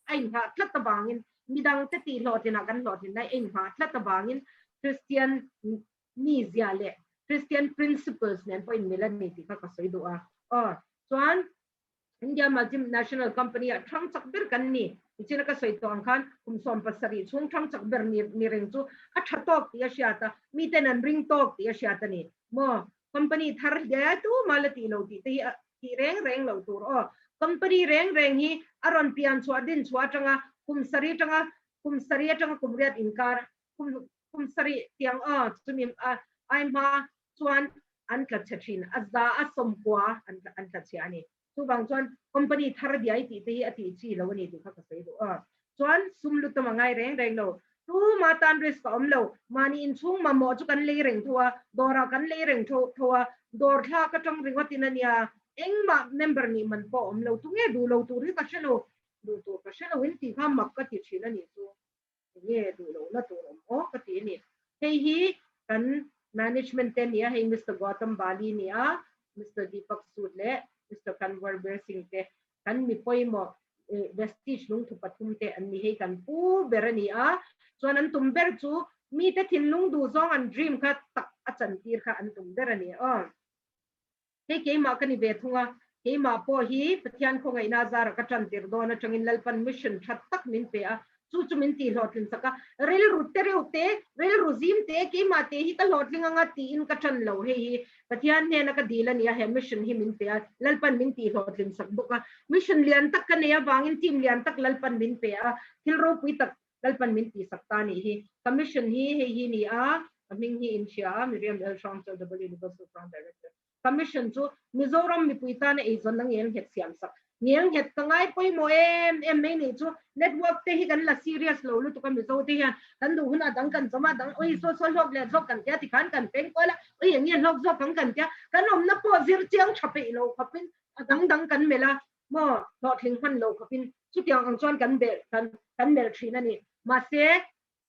[SPEAKER 1] a inghah tlat avangin midangte tih hlawhtlinah kan hlawhtlin a inghah tlat avangin Christian mizia leh Christian principles nen pawh inmil a ni tih kha ka sawi duh a. Aw, chuan India multinational company ah thang chak ber kan ni. Tichina ka sawi tawh ang khan kum 70 chhung thang chak ber ni ni reng chu a tha tawk tih a hriat a, miten an ring tawk tih a hriat a ni. Maw, company thar hle tumah la tih lo tih te hi a tih reng reng loh tur aw. Company reng reng hi a rawn pian chhuah din chhuah atanga kum sarih atanga kum sarih atanga kum riat inkar kum kum sarih tiang aw chumi a ai hma chuan an tla chhe thin a za a sawmkua an an tla chhia a ni. Chuvang chuan company thar diai tih te hi a tih chi lo a ni tih kha ka sawi duh a. Chuan sum lutam a ngai reng reng lo. Tuma tan risk a awm lo. Mahni inchhung mamawh chu kan lei reng tho a, dawrah kan lei reng tho tho a, dawr thlak atang ringawt in a nia. Engmah member nih man pawh a awm lo. Tunge duh lo tur hi ka hre lo. Duh tur ka hre lo in tih kha mak ka ti thin a nih chu. Enge duh lohna tur awm aw ka ti a ni. Hei hi kan management te a ni a, hei Mister Gautam Bali a ni a, Mister Deepak Sood leh Mister Kanwar Bir Singh te kan mi pawimawh Vestige lungthu pathum te an ni. Hei kan pu ber a ni a, chuan an tum ber chu mite thinlung duh zawng an dream kha tak a chantir kha an tum ber a ni aw. Hei keimah ka ni ve thung a, keimah pawh hi Pathian khawngaihna zara ka tan tir dawn atangin Lalpan mission tha tak min pe a, chu chu min tih hlawhtlin sak a, rilru te reuh te, rilru zim te, keimah te hi ka hlawhtling anga tiin ka tan lo, hei hi Pathian hnena ka dil a ni a, he mission hi min pe a, Lalpan min tih hlawhtlin sak bawk a, mission lian tak ka nei avangin team lian tak Lalpan min pe a, thil ropui tak Lalpan min tih sak ta nih hi. Ka mission hi hei hi ni a, ka hming hi in hria a, Miriam L. Hrangchal W Universal Crown Director. Ka mission chu Mizoram mipui tana eizawnna ngelnghet siam sak. Ngelnghet ka ngai pawimawh em em mai nih chu network te hi kan la serious lo lutuk a Mizo te hian kan duh hunah dang kan chawm a, dang ui saw saw hlawk leh zawk kan tia tikhan kan peng kual a, ui eng nge hlawk zawk ang kan tia kan awmna pawh zir chiang tha peih lo khawpin a dang dang kan melh a. Maw hlawhtling hman lo khawpin chutiang ang chuan kan bel kan kan melh thin a ni. Mahse.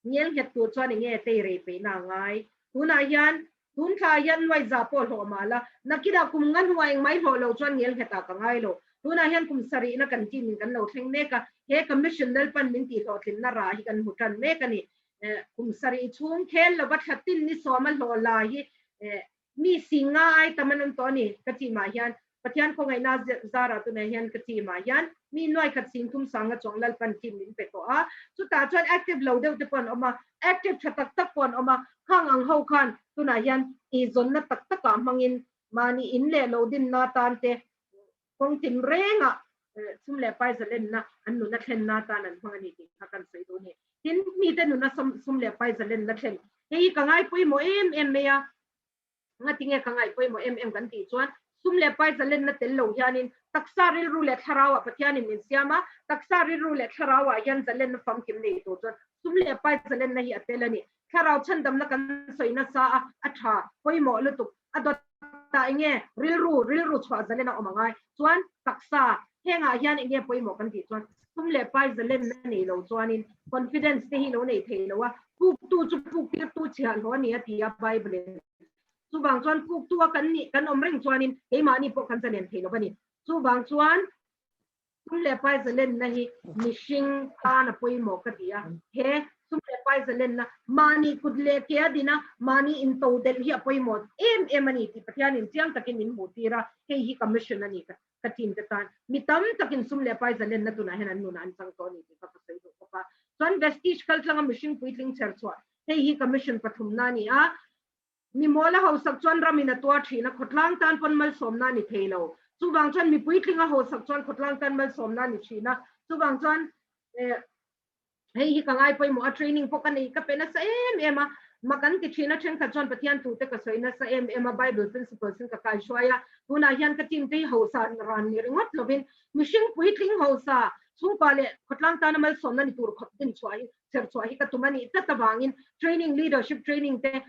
[SPEAKER 1] Ngel nghet tur chuan enge tei rei peihna a ngai. Tunah hian tun thla hian nuai za pawh hlawh mah la, nakinah kum nga hnuah engmah i hlawh lo chuan ngel nghetah ka ngai lo. Tunah hian kum sarihna kan team in kan lo thleng mek a, he commission Lalpan min tihhlawhtlinna rah hi kan hmu tan mek a ni. Kum sarih chhung khel lova thla tin ni sawma hlawh la hi Mi sing nga ai tam an awm tawh a ni ka team ah hian. Pathian khawngaihna zarah tunah hian ka team ah hian mi nuai khat sing thum sanga chuang Lalpan team min pe tawh a. Chutah chuan active lo deuh te pawh an awm a, active tha tak tak pawh an awm a. Khang ang ho khan tunah hian eizawnna tak takah hmangin mahni in leh lo dinna atan te kawng tin rengah sum leh pai zalenna an nuna thlenna atan an hmang a ni tih kha kan sawi duh a ni. Tin, mite nuna sum leh pai zalenna thlen hei hi ka ngai pawimawh em em mai a, ngatinge ka ngai pawimawh em em kan tih chuan sum leh pai zalenna tel lo hianin taksa rilru leh thlarauah Pathianin min siam a, taksa rilru leh thlarauah hian zalenna famkim nei tur chuan sum leh pai zalenna hi a tel a ni. Thlarau chhandamna kan sawi nasa a, a tha pawimawh lutuk. A dawtah enge rilru, rilru chhuah zalen a awm a ngai. Chuan taksa, hengah hian enge pawimawh kan tih chuan sum leh pai zalenna nei lo chuanin confidence te hi lo nei thei lo a, puktu chu puk tirtu chhiahhlawh a ni a ti a Bible in. Chuvang chuan puktu a kan nih, kan awm reng chuanin keimahni pawh kan zalen thei lo a ni. Chuvang chuan Sum leh pai zalenna hi mihring tan a pawimawh ka ti a, he sum leh pai zalenna mahni kut leh ke a din a, mahni into delh hi a pawimawh em em a ni tih Pathianin chiang takin min hmuh tir a, hei hi ka mission a ni ka team te tan. Mi tam takin sum leh pai zalenna tunah hian an nunah an chang tawh a ni tih kha ka sawi duh bawk a. Chuan Vestige kaltlanga mihring puitling chher chhuah, hei hi ka mission pathumna a ni a, Mi mawl a hausak chuan ramin a tuar thin a, khawtlang tan pawn malsawmna a ni thei lo. Chuvang chuan mi puitling a hausak chuan khawtlang tan malsawmna a ni thin a. Chuvang chuan eh hei hi ka ngai pawimawh a, training pawh ka nei ka pe nasa em em a, ma kan ti thin a, thenkhat chuan Pathian tute ka sawi nasa em em a, Bible principles in ka kaihruai a, tunah hian ka team te hi hausa ran ni ringawt lovin mihring puitling hausa chhungkua leh khawtlang tana malsawmna ni tur khawp din chhuah hi Chherchhuah hi ka tum a nih tlat avangin training leadership training te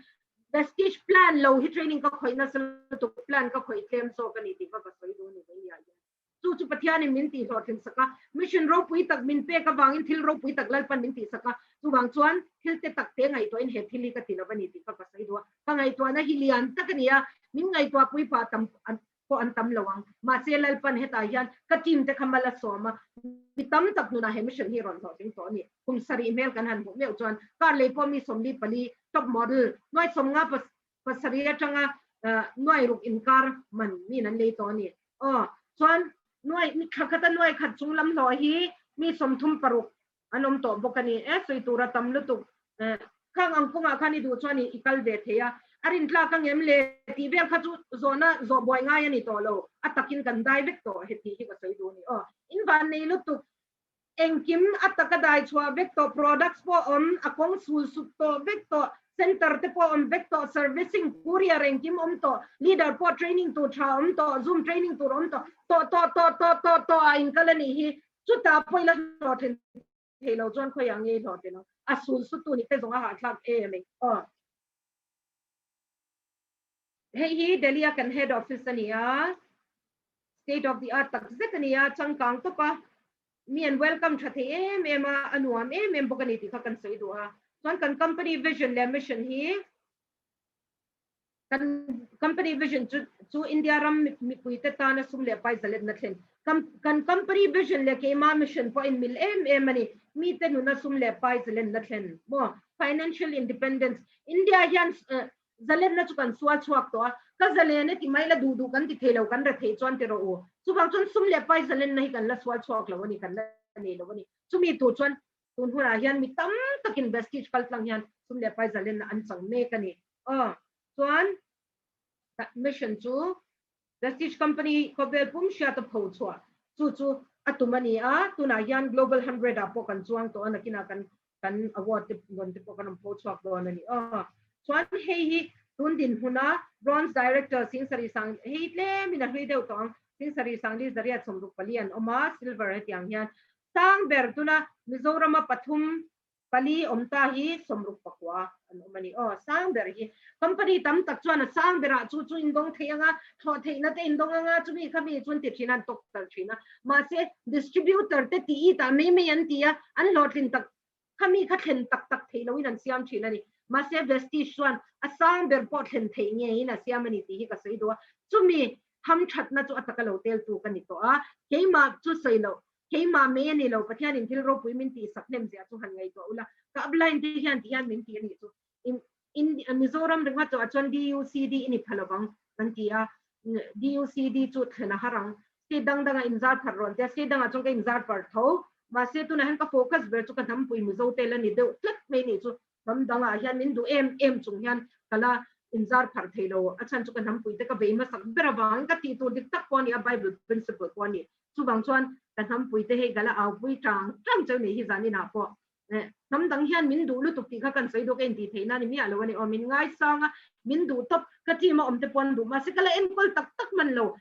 [SPEAKER 1] vestige plan lo hi training ka khawih nasa lutuk plan ka khawih tlem zawk a ni tih kha ka sawi duh a ni mai nia hian. Chu chu Pathianin min tih hlawhtlin sak a, mission ropui tak min pek avangin thil ropui tak Lalpan min tih sak a, chuvang chuan thil te tak te ngaihtuahin he thil hi ka ti lo a ni tih kha ka sawi duh a, ka ngaihtuahna hi lian tak a ni a, min ngaihtuahpui pah tam pawh an tam lo ang. Mahse Lalpan hetah hian ka team te kha mal a sawm a, mi tam tak nunah he mission hi rawn hlawhtling tawh a ni. Kum sarih hmel kan han hmuh meuh chuan car lei pawh mi 44 top model nuai 50 pasarih atanga nuai ruk inkar man miin an lei tawh a ni. Aw chuan nuai thla khata nuai khat chung lam hlawh hi mi 36 an awm tawh bawk a ni. E sawi tur a tam lutuk. Khang ang kawngah khan i duh chuan i kal ve thei a, a rintlak ang em le tih vel kha chu zawhna zawh buai ngai a ni tawh lo, a takin kan dai vek tawh heti hi ka sawi duh a ni. Aw, in van nei lutuk, engkim a taka dai chhuah vek tawh, products pawh awm, a kawng sul sut tawh vek tawh, center te pawh awm vek tawh, servicing, courier engkim awm tawh, leader pawh training tur tha awm tawh, zoom training tur awm tawh, tawh tawh tawh tawh tawh tawh ah in kal a nih hi, chutah pawh ila hlawhtlin thei lo chuan khawiah nge hlawh ti lo a sul su tu ni te zawng a hahthlak em ei aw hei hi Delhi a kan head office a ni a state of the art tak zet a ni a changkang tawp a mi an welcome tha thei em em a a nuam em em bawk a ni tih kha kan sawi duh a chuan kan company vision leh mission hi Kan company vision chu chu India ram mipuite tana sum leh pai zaletna thlen. Kan company vision leh keima mission pawh in mil em em a ni. Mite nuna sum leh pai zalenna thlen maw? Financial independence. India hian zalenna chu kan sual chhuak tawh a, ka zalen e ti mai la duh duh kan ti thei lo, kan re thei chuan ti rawh u. Chuvang chuan sum leh pai zalenna hi kan la sual chhuak lo a ni, kan la nei lo a ni. Chumi tur chuan tun hunah hian mi tam takin Vestige kaltlang hian sum leh pai zalenna an chang mek a ni. Aw chuan mission chu Vestige company khawvel pum hriat a pho chhuah chu chu a tum a ni a, tunah hian Global 100 ah pawh kan chuang tawh a, nakinah kan kan award te rawn te pawh kan rawn pho chhuak dawn a ni. Aw chuan hei hi tun dinhmuna Bronze Director Sing Sarih Sang hei tlemin a hlui deuh tawh ang, Sing Sarih Sangli Zariat 64 an awm a, Silver hetiang hian sang ber tuna Mizorama pathum pali awm ta hi 69 an awm a ni. Aw, sang ber hi company tam tak chuan a sang berah chu chu indawng theih anga, thlawh theihna te indawng anga, chumi kha mi chuan ti thin a, an tawk tal thin a. Mahse, distributor te tih i tah mai mai an ti a, an hlawhtlin tak. Khami kha thlen tak tak theih loin an siam thin a ni. Mahse Vestige chuan a sang ber pawh thlen theih ngeiin a siam a ni tih hi ka sawi duh a. Chumi hamthatna chu a taka lo teltu ka ni tawh a, keimah chu sawi loh, keimah mai a ni lo, Pathianin thil ropui min tihsak hnem zia chu han ngaihtuah ula, ka upline te hian ti hian min ti a nih chu. In Mizoram ringawt chauhah chuan DUCD i ni pha lovang kan ti a, DUCD chu thlen a har ang. State dang dangah inzar pharh rawn tia, state dangah chuan ka inzar pharh tho. Mahse tunah hian ka focus ber chu ka hnampui Mizo te la ni deuh tlat mai nih chu. Hnam dangah hian min duh em em chung hian ka la inzar pharh thei lo. A chhan chu ka hnampui te ka vei hmasak ber avangin ka tih tur dik tak pawh a ni a, Bible principle pawh a ni. Chuvang chuan ka hnampui te hei ka la aupui tang tang cheu nih hi zaninah pawh. Hnam dang hian min duh lutuk tih kha kan sawi duh ka intih theih na ni miah lo a ni aw. Min ngaisang a, min duh tawp, ka team a awm te pawh an duh. Mahse ka la enkawl tak tak hman lo.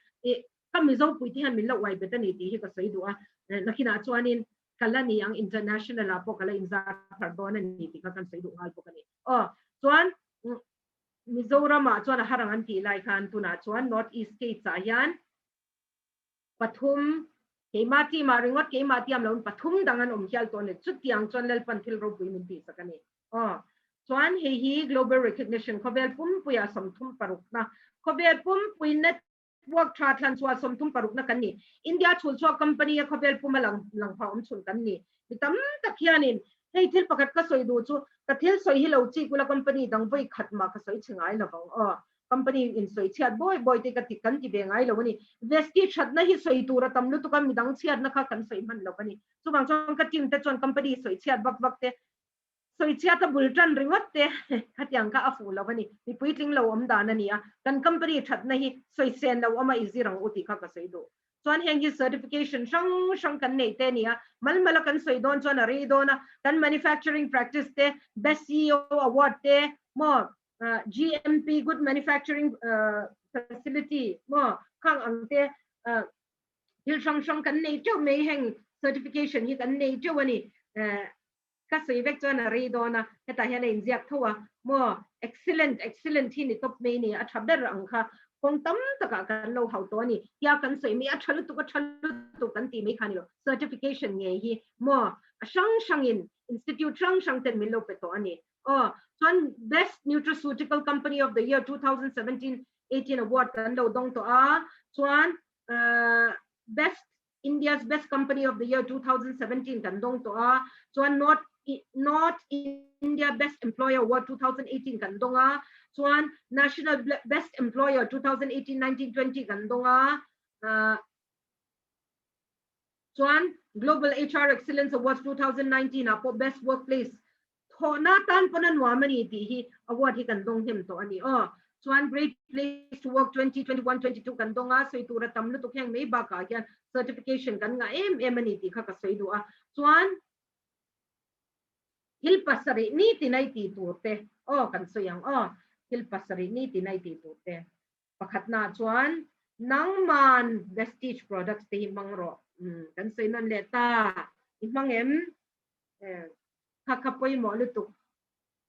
[SPEAKER 1] Ka Mizo pui te hian min la uai bet a ni tih hi ka sawi duh a. Nakinah chuanin ka la ni ang international ah pawh ka la inzar pharh dawn a ni tih kha kan sawi duh nghal bawk a ni. Aw chuan Mizoram ah chuan a har ang an tih lai khan tunah chuan North East States ah hian pathum keimah team ah ringawt keimah tiam loin pathum dang an awm hial tawh a ni. Chutiang chuan Lalpan thil ropui min tihsak a ni. Aw chuan hei hi global recognition khawvel pumpuia 36na khawvel pumpui network tha thlan chhuah 36na kan ni. India chhul chhuak company a khawvel puma lang lang pha awm chhun kan ni. Mi tam tak hianin hei thil pakhat ka sawi duh chu ka thil sawi hi lo chik ula company dang vawi khat mah ka sawi chhe ngai lovang aw. Company in sawi chhiat bawi bawi te ka ti kan ti ve ngai lo a ni. Vesti thatna hi sawi tur a tam lutuk a, midang chhiatna kha kan sawi hman lo a ni. Chuvang chuan ka team te chuan company sawi chhiat vak vak te, sawi chhiat a bul tan ringawt te khatiang kha a fuh lo a ni. Mi puitling lo awm dan a ni a, kan company thatna hi sawi sen lo awm a i zir ang u tih kha ka sawi duh. Chuan heng hi certification hrang hrang kan neih te a ni a, malmala kan sawi dawn chuan a rei dawn a, kan manufacturing practice te, best CEO award te maw, GMP good manufacturing facility maw khang ang te thil hrang hrang kan nei teuh mai heng certification hi kan nei teuh a ni. Ka sawi vek chuan a rei dawn a, hetah hian a inziak tho a maw excellent excellent hi ni tawp mai ni a tha ber ang kha kawng tam takah kan lo hau tawh a ni. Tia kan sawi mai a tha lutuk a tha lutuk kan tih mai kha ni lo certification ngei hi maw a hrang hrangin institute hrang hrang ten min lo pe tawh a ni. Aw, chuan Best Nutraceutical Company of the Year 2017 18 award kan lo dawng tawh a, chuan Best India's Best Company of the Year 2017 kan dawng tawh a, chuan North North India Best Employer Award 2018 kan dawng a, chuan National Best Employer 2018 19 20 kan dawng a, chuan Global HR Excellence Awards 2019 ah pawh Best Workplace Thawhna tan pawn a nuam a ni tih hi award hi kan dawng hnem tawh a ni aw. Chuan Great Place to Work 2021 22 kan dawng a, sawi tur a tam lutuk heng mai bakah hian certification kan ngah em em a ni tih kha ka sawi duh a. Chuan thil pasarih ni tinai tih tur te aw kan sawi ang aw. Thil pasarih ni tinai tih tur te. Pakhatna chuan nangman Vestige products te hi hmang rawh. Kan sawi nawn leh ta. I hmang em? Kha kha pawimawh lutuk.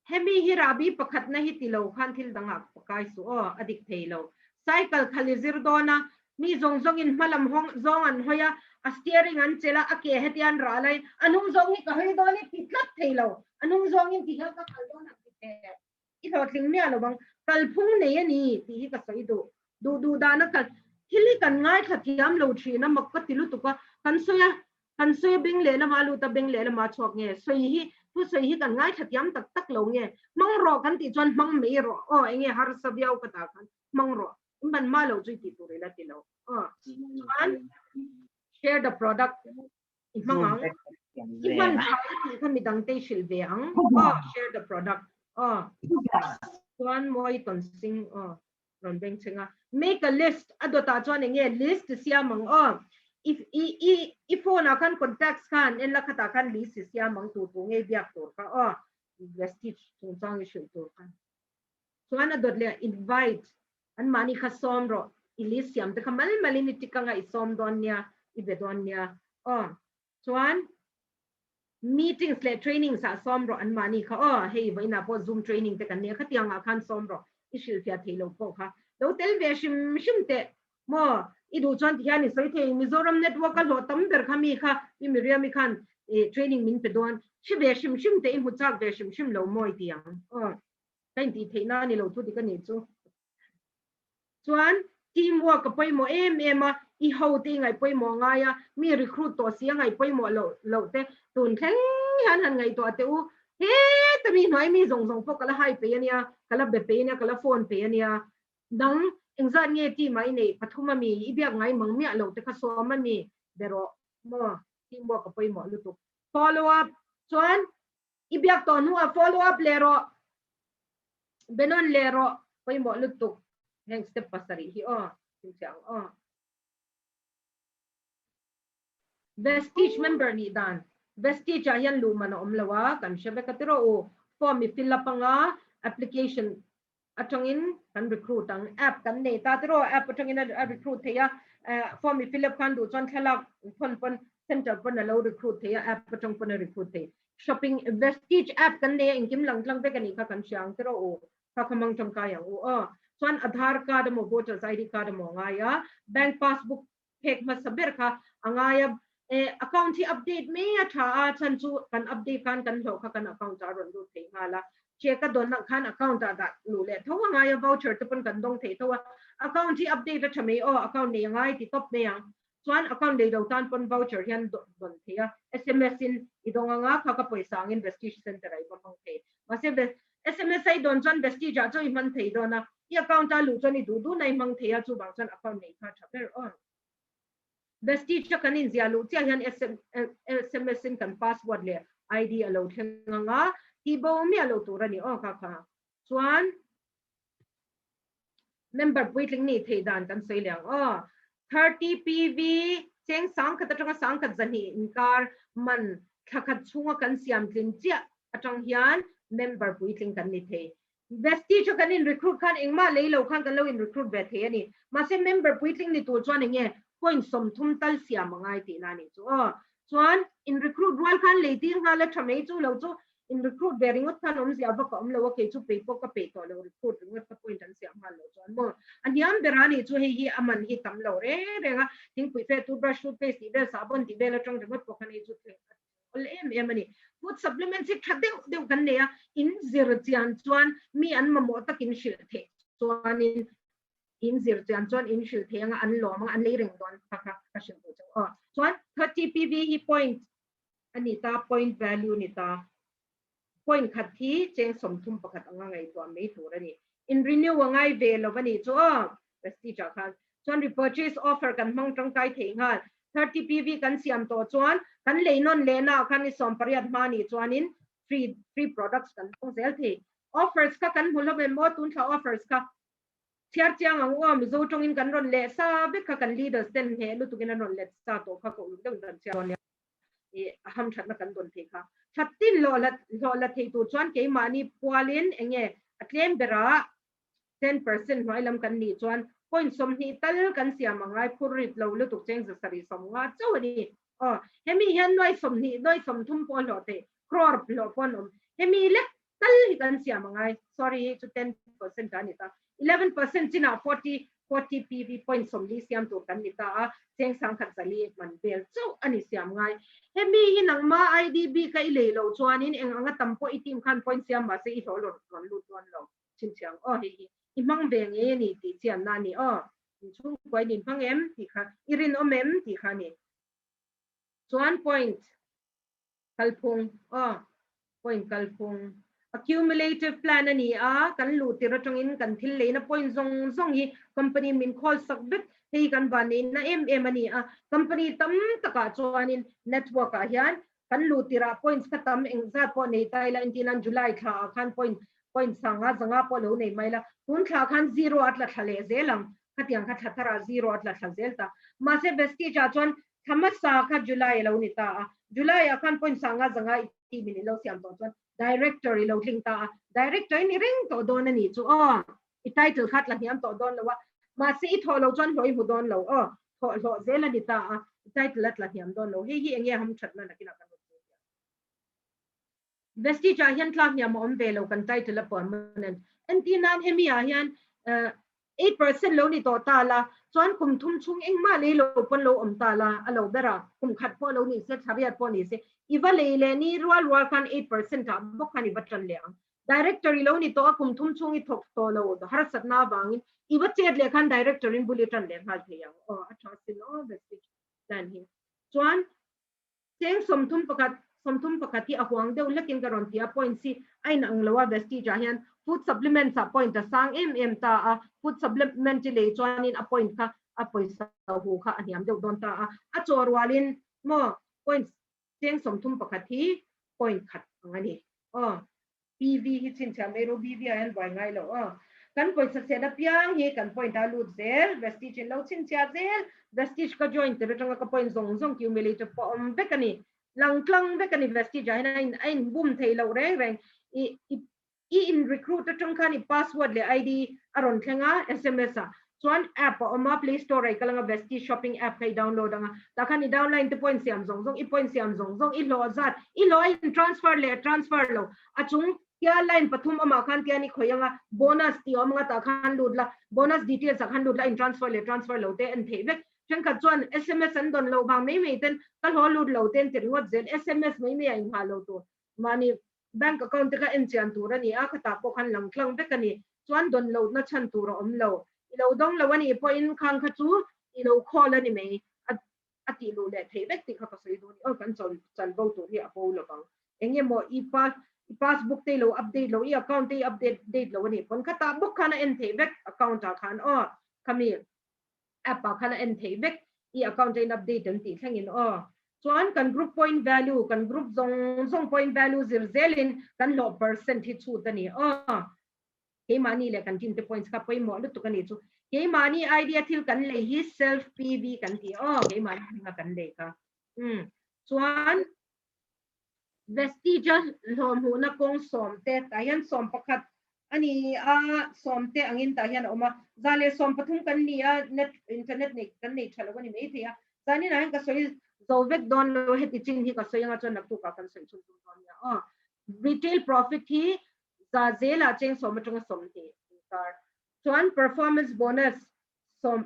[SPEAKER 1] Hemi hi rahbi pakhatna hi ti lo khan thil dangah kai suh aw, a dik thei lo. Cycle khal i zir dawn a, mi zawng zawngin hma lam hawng zawng an hawi a, a steering an chelh a, a ke heti an rah lai, a hnung zawng hi ka hawi dawn i ti tlat thei lo, a hnung zawngin ti hian ka kal dawn ang ti teh. I hlawhtling miah lo ang, kalphung nei a ni tih hi ka sawi duh. Duh duh dana kal thil hi kan ngaithla thiam lo thin a, mak ka ti lutuk a, kan sawi a, kan sawi a beng leh lama lut a beng leh lama chhuak nge, sawi hi thu sawi hi kan ngaithla thiam tak tak lo nge, hmang rawh kan tih chuan hmang mai rawh aw enge harsa viau ka ta khan hmang rawh, in ban hma lo chu i tih tur ila ti lo aw, chuan share the product i hmang ang, i hman tha i tih kha midang te i hrilh ve ang aw, share the product aw, chuan mawi tawn sing aw. rawn beng chheng a make a list a dawtah chuan eng nge list siam ang aw i i i i phone ah khan contacts khan en la khatah khan list i siam ang tur tur ngei biak tur kha aw vestige chungchang i hrilh tur kha chuan a dawt leh invite an mahni kha sawm rawh i list siam te kha mal malin i tik anga i sawm dawn nia i be dawn nia aw Chuan meetings leh trainings ah sawm rawh an mahni kha aw hei vawiinah pawh zoom training te kan nia khatiang ah khan sawm rawh i hrilhfiah theih loh pawh kha lo tel ve hrim hrim teh maw i duh chuan tihian i sawi thei Mizoram network a hlawh tam ber kha mi kha pi Miriam-i khan E training min pe dawn hri ve hrim hrim te i hmu chak ve hrim hrim lo mawi ti ang aw ka intih theih na ni lo thu dik a nih chu. Chuan team work a pawimawh em em a, i ho te i ngaih pawimawh ngai a, mi recruit tawh si a ngaih pawimawh loh loh te tun thleng hian han ngaihtuah teh u, heta mi hnuai mi zawng zawng pawh ka la hai peih a nia, ka la be peih a nia, ka la phone peih a nia. Dang engzat nge team ah i neih pathum a mi, i biak ngai mang miah lo te kha sawm a mi be rawh maw, team work a pawimawh lutuk. Follow up chuan i biak tawh hnuah follow up leh rawh. Benawn leh rawh pawimawh lutuk heng step pasarih hi aw chhinchhiah ang aw. Vestige member nih dan Vestige ah hian luh man a awm lo a kan hre vek a ti rawh u form i fill up anga application atangin kan recruit ang app kan nei ta ti rawh app atangin a recruit thei a form i fill up khan duh chuan thlalak thawn pawn center pawn a lo recruit thei a app atang pawn a recruit thei Shopping Vestige app kan nei a engkim lang tlang vek a nih kha kan hria ang tiraw u kha kha mang tangkai ang u aw. Chuan Aadhaar card emaw voters ID card emaw a ngai a, bank passbook phek hmasa ber kha a ngai a, eh account hi update mai a tha a chhan chu kan update khan kan hlawh kha kan account ah a rawn lut thei nghal a, check a dawn ah khan account ah dah luh leh tho a ngai a, voucher te pawn kan dawng thei tho a, account hi update a tha mai aw account nei a ngai ti tawp mai ang. Chuan account nei lo tan pawn voucher hian dawn thei a, sms in i dawng anga kha ka pawisa angin Vestige Centre ah i va hmang thei. Mahse sms a i dawn chuan Vestige ah chaw i hman thei dawn a, i account a luh chuan i duh duhna i hmang thei a, chuvang chuan account nei kha a tha ber aw. Vestige a kan inziah luh chiah hian sms in kan password leh ID a lo thleng anga, tih bo miah lo tur a ni aw kha kha. Chuan. Member puitling nih theih dan kan sawi leh ang aw. 30 PV cheng sangkhat atanga sangkhat zahnih inkar man thlakhat chhunga kan siam tlin chiah atang hian member puitling kan ni thei. Vestige a kan in recruit khan engmah lei lo khan kan lo in recruit ve thei a ni. Mahse member puitling ni tur chuan enge point 30 tal siam a ngai tihna a nih chu aw. Chuan in recruit rual khan lei tir nghal a tha mai chu lo chu in recruit ve ringawt khan awmzia vak a awm lo a, kei chu pei pawh ka peih tawh lo recruit ringawt ka point an siam nghal lo chuan maw a hniam ber a nih chu hei hi a man hi tam lo reng reng a, thingpui fe toothbrush toothpaste tih vel sahbawn tih vel atang ringawt pawh khan hei chu thleng a awl em em a ni. Food supplements hi tha deuh deuh kan nei a, in zir chian chuan mi an mamawh takin hrilh theih chuanin in zir chian chuan in hrilh thei anga an lawm anga an lei reng dawn kha kha ka hrilh duh chauh aw. Chuan 30 PV hi point a ni ta, point value ni ta. Point khat hi cheng 31 anga ngaihtuah mai tur a ni. In renew a ngai ve lo a nih chu aw Prestige ah khan. Chuan repurchase offer kan hmang tangkai thei nghal. 30 PV kan siam tawh chuan kan lei nawn lehna ah khan ni 18 hma nih chuanin free free products kan hmang zel thei. Offers kha kan hmu hlawm em maw tun thla offers kha. Chhiar chiang ang u a, Mizo tawngin kan rawn leh sa vek kha kan leaders ten hneh lutukin an rawn let sa tawh kha ka uluk deuhin kan chhiar dawn nia. I a hamthatna kan dawn thei kha. Thattin hlawh la hlawh la thei tur chuan keimahni pualin eng nge a tlem berah 10% hnuai lam kan nih chuan point 20 tal kan siam a ngai phur rit lo lutuk cheng 750 chauh a ni. Aw, hemi hian nuai 20 nuai 30 pawh a hlawh thei, crore hlawh pawh an awm. Hemi lek tal hi kan siam a ngai sorry hi chu 10% a ni ta 11% chinah 40 40 PV point 40 siam tur kan ni ta a cheng sangkhat zali man vel chauh a ni siam ngai hemi hi nangma IDB ka i lei lo chuanin eng anga tam pawh i team khan point siam mahse i hlawh rawn rawn lut dawn lo chhinchhiang aw hei hi i hmang ve ngei a ni tih chianna a ni aw inchhungkua in inhmang em tih kha i rinawm em tih kha a ni chuan point kalphung aw point kalphung accumulative plan a ni a kan luh tir atangin kan thil leina point zawng zawng hi company min khawl sak vek hei kan van neihna em em a ni a company tam takah chuanin network ah hian kan luh tirah points kha tam engzat pawh nei ta ila entirnan July thla ah khan point point sanga zanga pawh lo nei mai la tun thla khan zero a tla thla leh zel ang khatiang kha thla tharah zero a tla thla zel ta mahse Vestige ah chuan Thla hmasa kha July a lo ni ta a, July ah khan point sanga zanga i team in i lo siam tawh chuan Director i lo tling ta a, Director in i reng tawh dawn a nih chu aw, i title kha tla hniam tawh dawn lo a, mahse i thawh lo chuan hlawh i hmu dawn lo aw, thawh hlawh zel a ni ta a, i title a tla hniam dawn lo, hei hi eng nge ham thatna nakinah kan rawn sawi ang. Vestige ah hian tlak hniam a awm ve lo kan title a permanent. Entir nan hemi ah hian 8% lo ni tawh ta la, Chuan kum thum chhung engmah lei lo pawn lo awm ta la, a lo ber a, kum khat pawh lo ni se, thla riat pawh ni se, i va lei leh ni rual rual khan 8% ah bawk khan i va tan leh ang. Director i lo ni tawh a, kum thum chhung i thawk tawh lo harsatna avangin i va chet leh khan director in bul i tan leh nghal thei ang. Aw, a tha sin aw Vestige plan hi. Chuan cheng 31, 31 hi a huang deuh hlekin ka rawn ti a, points hi a inang lo a Vestige ah hian food supplements ah point a sang em em ta a, food supplement i lei chuanin a point kha a pawisa hu kha a hniam deuh dawn ta a, a chaw rualin maw points cheng 31 hi point khat ang a ni. Aw, PV hi chhinchhiah mai ru, BV ah hian buai ngai lo aw. Kan pawisa chhiat apiang hi kan point a lut zel, Vestige in lo chhinchhiah zel, Vestige ka join tir atanga ka point zawng zawng cumulative pawh awm vek a ni. Lang tlang vek a ni Vestige ah hian a in a in bum thei loh reng reng. I i i in recruit atang khan i password leh ID a rawn thleng a sms ah chuan app a awm a play store ah i kal anga Vestige shopping app kha i download anga tah khan i downline te pawh in siam zawng zawng i point siam zawng zawng i hlawh zat i hlawh a in transfer leh transfer lo a chung tia line pathum awmah khan tian i khawih anga bonus tih a awm anga tah khan lut la bonus details ah khan lut la in transfer leh transfer lo te en theih vek thenkhat chuan sms an dawn loh vang mai mai ten ka hlawh lut lo ten ti ringawt zel sms mai mai ah inghah lo tur mahni bank account te kha en chian tur a ni a, khatah pawh khan lang tlang vek a ni. Chuan dawn lohna chhan tur a awm lo. I lo dawng lo a nih pawhin khang kha chu i lo call a ni mai. A a tih luh leh theih vek tih kha ka sawi duh a ni. Aw kan chawl chal bo tur hi a bo lo vang. Eng emaw i pass i passbook te i lo update lo, i account te i update date lo a nih pawn khatah bawk khan a en theih vek account ah khan aw khami app ah khan a en theih vek i account a in update an tih thlengin aw. Chuan kan group point value kan group zawng zawng point value zir zelin kan hlawh percent hi chhut a ni aw. Keimahni leh kan team te points kha pawimawh lutuk a ni chu. Keimahni idea thil kan lei hi self PV kan ti aw keimahni hminga kan lei kha. Um chuan Vestige a hlawh hmuhna kawng sawmte tah hian 11 a ni a, sawmte angin tah hian a awm a, 113 kan ni a, net internet nei kan nei tha lo a ni maithei a, zaninah hian ka sawi zo vek dawn lo heti chin hi ka sawi anga chuan naktukah kan sawi chhun tum dawn nia aw. Retail profit hi za zelah cheng sawm atanga 20 inkar chuan performance bonus sawm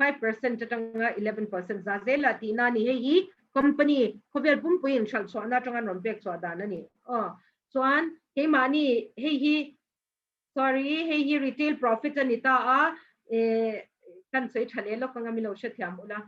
[SPEAKER 1] 5% atanga 11% za zela tihna a ni. Hei hi company khawvel pumpui in hralh chhuahna atanga an rawn pek chhuah dan a ni. Aw chuan keimahni hei hi sorry hei hi retail profit a ni ta a eh kan sawi tha leh lawk anga min lo hrethiam ula.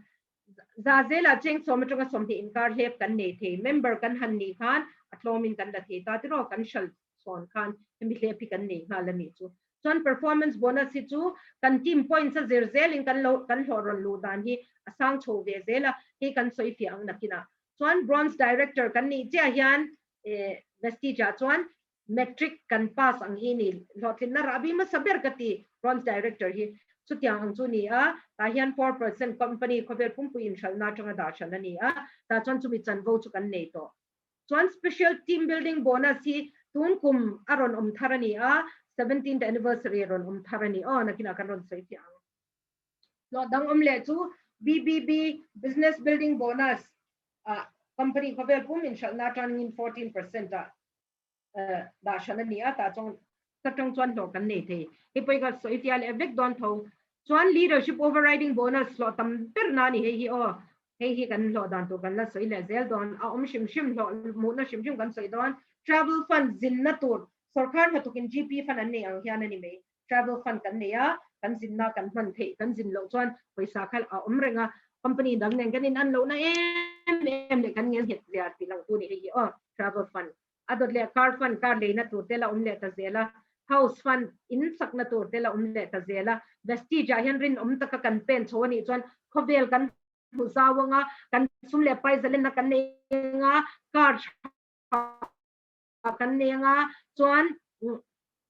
[SPEAKER 1] Za zela cheng sawm atanga 20 inkar hlep kan nei thei. Member kan han nih khan a tlawmin kan la thei ta tiraw kan hralh chhawn khan hemi hlep hi kan nei nghal a nih chu. Chuan performance bonus hi chu kan team points a zir zelin kan lo kan hlawh rawn luh dan hi a sang chho ve zel a, hei kan sawi fiah ang nakinah. Chuan bronze director kan nih chiah hian eh Vestige ah chuan matric kan pass ang hi ni hlawhtlinna rahbi hmasa ber ka ti bronze director hi chutiang ang chu ni a, tah hian 4% company khawvel pumpui inhralhna atanga dah hran a ni a, tah chuan chumi chanvo chu kan nei tawh. Chuan special team building bonus hi tun kum a rawn awm thar a ni a, 17th anniversary a rawn awm thar a ni aw, nakinah kan rawn sawi fiah ang. Hlawh dang awm leh chu BBB, Business Building Bonus, ah company khawvel pum inhralhna atangin 14% ah dah hran a ni a, tah chuan ta tang chuan hlawh kan nei thei. Hei pawh hi ka sawi fiah leh vek dawn tho. Chuan leadership overriding bonus hlawh tam ber na a ni hei hi aw. Hei hi kan hlawh dan tur kan la sawi leh zel dawn. A awm hrim hrim hlawh hmuhna hrim hrim kan sawi dawn. Travel fund zinna tur sorkar hnathawkin GP fund an nei ang hian a ni mai. Travel fund kan nei a, kan zinna kan hman theih kan zin loh chuan pawisa kha a awm reng a. Company dang nen kan in an lohna em em leh kan ngel nghet zia tih lang tu ni hei hi aw. Travel fund a dawt leh car fund car leina tur te la awm leh ta zel a, house fund in sakna tur te la awm leh ta zel a, Vestige ah hian rinawm taka kan pen chho a nih chuan khawvel kan hmu zau anga kan sum leh pai zalenna kan nei anga car tha kan nei anga chuan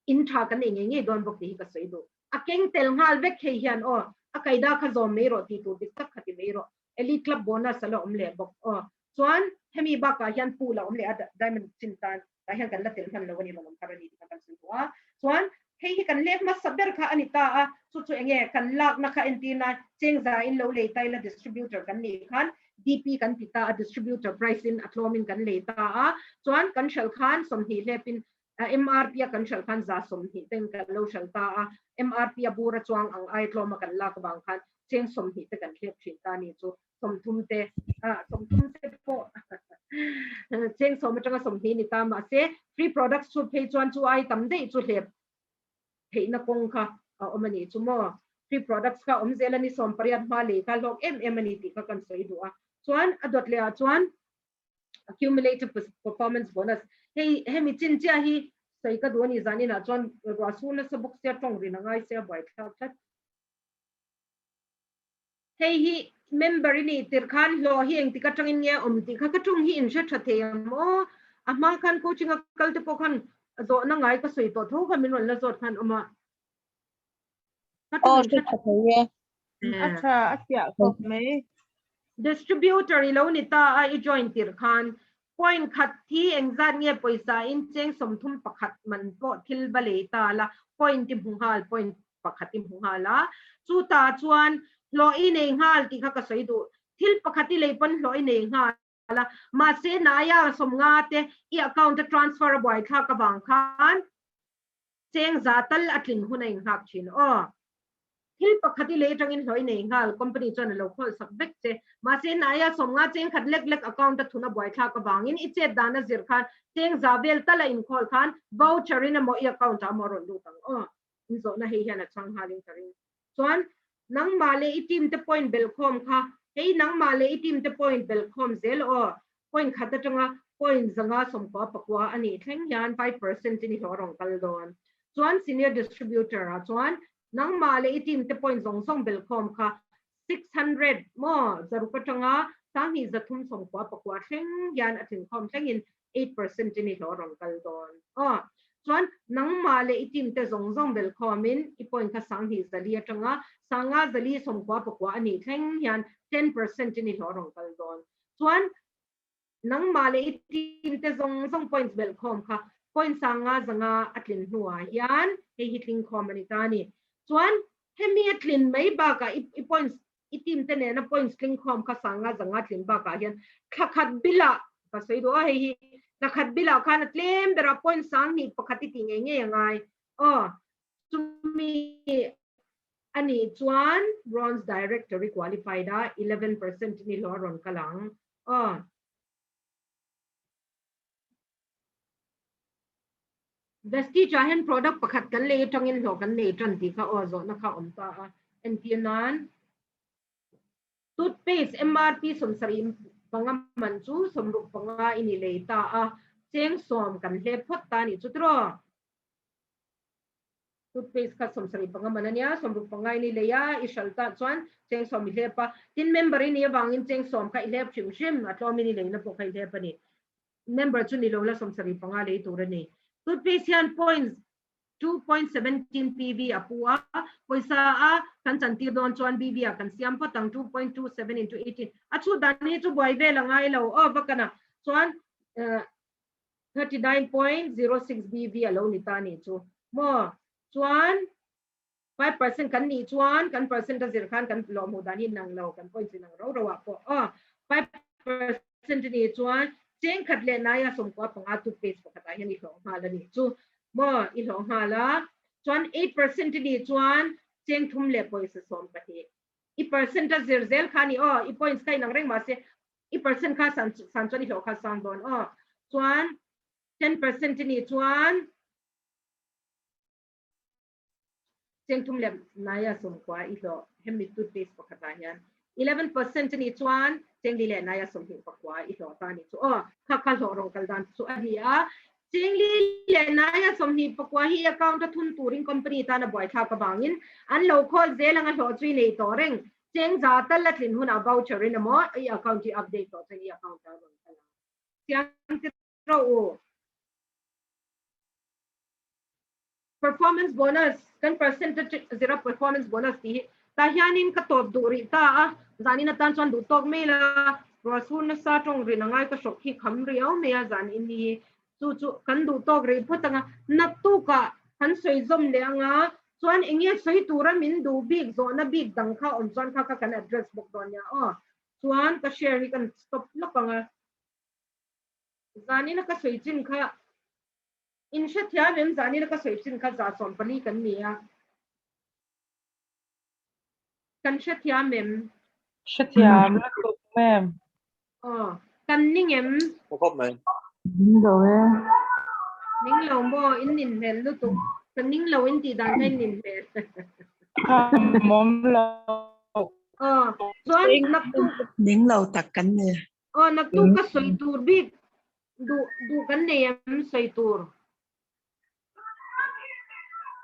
[SPEAKER 1] in tha kan nei ngei ngei dawn bawk tih hi ka sawi duh. A keng tel nghal vek hei hian aw a kaida kha zawm mai rawh tih tur dik tak kha ti mai rawh. Elite Club bonus a la awm leh bawk aw. Chuan hemi bakah hian pool a awm leh a diamond chin tan tah hian kan la tel hman lo a ni rawn awm thar a ni tih kha kan sawi duh a. Chuan hei hi kan lek hmasa ber kha a ni ta a, chu chu enge kan lakna kha entir nan chengza in lo lei ta ila distributor kan nih khan DP kan ti ta a, distributor price in a tlawmin kan lei ta a. Chuan kan hralh khan 20 hlepin MRP a kan hralh khan 120 ten kan lo hralh ta a, MRP a bur a chuang ang ai tlawma kan lak avang khan. Cheng 20 te kan hlep thin ta ni chu 30 te 30 te pawh cheng 10 atanga 20 ni ta mahse free products chu phei chuan chu ai tam daih chu hlep theihna kawng kha a awm a nih chu maw. Free products kha awm zel a ni 18 hma lei kha hlawk em em a ni tih kha kan sawi duh a. Chuan a dawt leh ah chuan accumulative performance bonus hei hemi chin chiah hi sawi ka duh a ni zan inah chuan ruah sur nasa bawk sia tawng rin a ngai sia buaithlak tlat. Hei hi member i nih tirh khan hlawh hi engtik atangin nge a awm tih kha ka tung hi in hre tha thei ang maw? A hma khan coaching a kal te pawh khan zawhna ngai ka sawi tawh tho kha min rawn la zawt khan awm a. Ka tung in hre
[SPEAKER 3] tha thei e. A tha a fiah khawp mai.
[SPEAKER 1] Distributor i lo ni ta a i join tirh khan point khat hi engzat nge pawisa in cheng 31 man pawh thil va lei ta la point i hmu nghal point pakhat i hmu nghal a, chutah chuan hlawh i nei nghal tih kha ka sawi duh. Thil pakhat i lei pawn hlawh i nei nghal a, mahse naia 50 te i account a transfer a buaithlak avang khan cheng za tal a tlin hun a inghak thin aw. Thil pakhat i lei atangin hlawh i nei nghal, company chuan a lo khawl sak vek che. Mahse naia 50 cheng khat lek lek account a thun a buaithlak avangin i chet dan a zir khan cheng za vel tal a inkhawl khan voucher in emaw i account ah emaw a rawn lut ang aw. In zawhna hei hian a chhang nghalin ka ring. Chuan nangmah leh i team te point belhkhawm kha hei nangmah leh i team te point belhkhawm zel aw. Point khat atanga point 500 94 a nih thleng hian 5% in i hlawh rawn kal dawn. Chuan senior distributor ah chuan nangmah leh i team te point zawng zawng belhkhawm kha 600 maw 600 atanga 2394 thleng hian a tlinkhawm thlengin 8% in i hlawh rawn kal dawn aw. Chuan nangmah leh i team te zawng zawng belkhawmin i point kha 2400 atanga 5499 a nih thleng hian 10% in i hlawh rawn kal dawn. Chuan nangmah leh i team te zawng zawng points belhkhawm kha point 500 a tlin hnuah hian hei hi tlingkhawm a ni ta a ni. Chuan hemi a tlin mai bakah i points i team te nena points tlingkhawm kha 500 tlin bakah hian thla khat bilah ka sawi duh a hei hi thla khat bilah khan a tlem berah point 21 i tih ngei ngei a ngai aw chumi a nih chuan bronze directory qualified a 11% ni hlawh a rawn kal ang aw. Vestige ah hian product pakhat kan lei atangin hlawh kan nei tan tih kha aw zawhna kha awm ta a. Entir nan toothpaste MRP 75 man chu 65 i ni lei ta a, cheng 10 kan hlep phawt ta a nih chu tiraw? Toothpaste kha 75 man a nia, 65 i ni lei a, i hral tah chuan cheng 10 i hlep a. Tin member i nih avangin cheng 10 kha i hlep hrim hrim, a tlawmin i leina pawh kha i hlep a ni. Member chu ni lo la 75 lei tur a ni. Toothpaste hian points 2.17 PV a pu a, pawisa a kan chantir dawn chuan BV ah kan siam phawt ang 2.27 into 18. A chhut dan hi chu buai vel a ngai lo aw vakana chuan 39.06 BV a lo ni ta nih chu maw chuan 5% kan nih chuan kan percent a zir khan kan lawhhmuh dan hi nang lo kan points inang ro ro ah pawh aw 5% a nih chuan cheng khat leh naia 95 toothpaste pakhat ah hian i hlawh nghal a nih chu maw i hlawh nghal a chuan 8% a nih chuan cheng thum leh pawisa 12 i percent a zir zel kha ni aw i points kha inang reng mahse i percent kha san san chuan i hlawh kha sang dawn aw chuan 10% a nih chuan Cheng thum leh naia 90 i hlawh hemi toothpaste pakhat ah hian 11% a nih chuan cheng li leh naia 29 i hlawh ta a nih chu aw kha kha hlawh rawng kal dan chu a ni a cheng li leh naia 29 hi account a thun turin company tan a buaithlak avangin an lo khawl zel anga hlawh chu i nei tawh reng cheng za tal a tlin hunah voucher in emaw i account hi update tawh chuan i account ah rawn kal ang chiang te rawh u. Performance bonus kan percentage zira performance bonus tih hi tah hianin ka tawp duh rih ta a, zanin atan chuan duh tawk mai la, ruah sur nasa tawng rin angai ka hrawk hi kham riau mai a zanin hi chu chu kan duh tawk rih phawt anga naktukah kan sawi zawm leh anga chuan eng nge sawi tura min duh bik zawhna bik dang kha awm chuan kha kha kan address bawk dawn nia aw chuan ka share hi kan stop lawk anga zanina ka sawi chin kha In hrethiam em zanina ka sawi chin kha 140 kan ni a. Kan hrethiam em?
[SPEAKER 3] Hrethiam lutuk ma'am.
[SPEAKER 1] Aw, kan ning em?
[SPEAKER 4] Ka khawp mai.
[SPEAKER 5] Ning lo e.
[SPEAKER 1] Ning lo maw? In nin hmel lutuk. Ka ning lo in tih dan kha in nin hmel.
[SPEAKER 3] Khamawm lo.
[SPEAKER 1] Aw, chuan naktuk.
[SPEAKER 6] Ning lo tak kan ni.
[SPEAKER 1] Aw, naktuk ka sawi tur bik duh duh kan nei em sawi tur.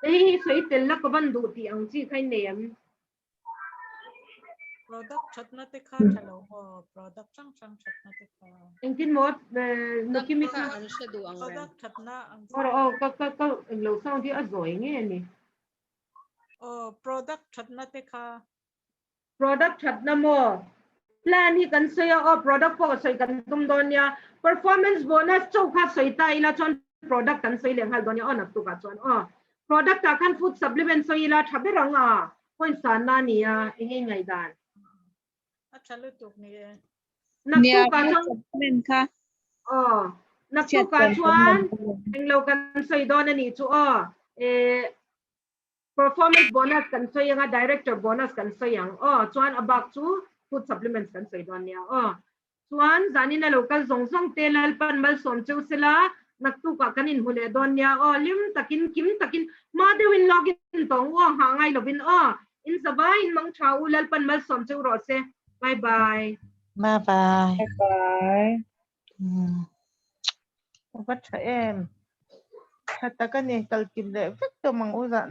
[SPEAKER 1] Hei hi sawi tel la ka van duh tih ang chi kha in nei em?
[SPEAKER 7] Product thatna te kha tha lo maw? Product hrang hrang thatna te kha.
[SPEAKER 1] Engtin maw Nukimi
[SPEAKER 8] kha an hre duh ang reng.
[SPEAKER 7] Product thatna ang
[SPEAKER 1] chi. Aw ka ka ka englo sound hi a zawi nge a ni.
[SPEAKER 7] Aw product thatna te kha.
[SPEAKER 1] Product thatna maw? Plan hi kan sawi a aw product pawh sawi kan tum dawn nia. Performance bonus chauh kha sawi ta ila chuan product kan sawi leh nghal dawn nia aw naktukah chuan aw. Product ah khan food supplement sawi ila tha ber ang a point sanna a ni a eng nge ngaihdan.
[SPEAKER 7] A tha lutuk ni e.
[SPEAKER 1] Naktukah chuan
[SPEAKER 3] supplement kha.
[SPEAKER 1] Aw naktukah chuan englo kan sawi dawn a nih chu aw. Eh Performance bonus kan sawi anga director bonus kan sawi ang aw chuan a bak chu food supplements kan sawi dawn nia aw chuan zanin a lo kal zawng zawng te Lalpan malsawm cheu sela naktukah kan inhmu leh dawn nia aw hlim takin kim takin hma deuhin login tawng u a nghah ngai lovin aw in zavai in mang tha u Lalpan malsawm cheu rawh se bye bye.
[SPEAKER 6] Bye bye.
[SPEAKER 3] Bye bye. Ka va tha em. Tha tak a ni, kal kim leh vek tawh mang u zah.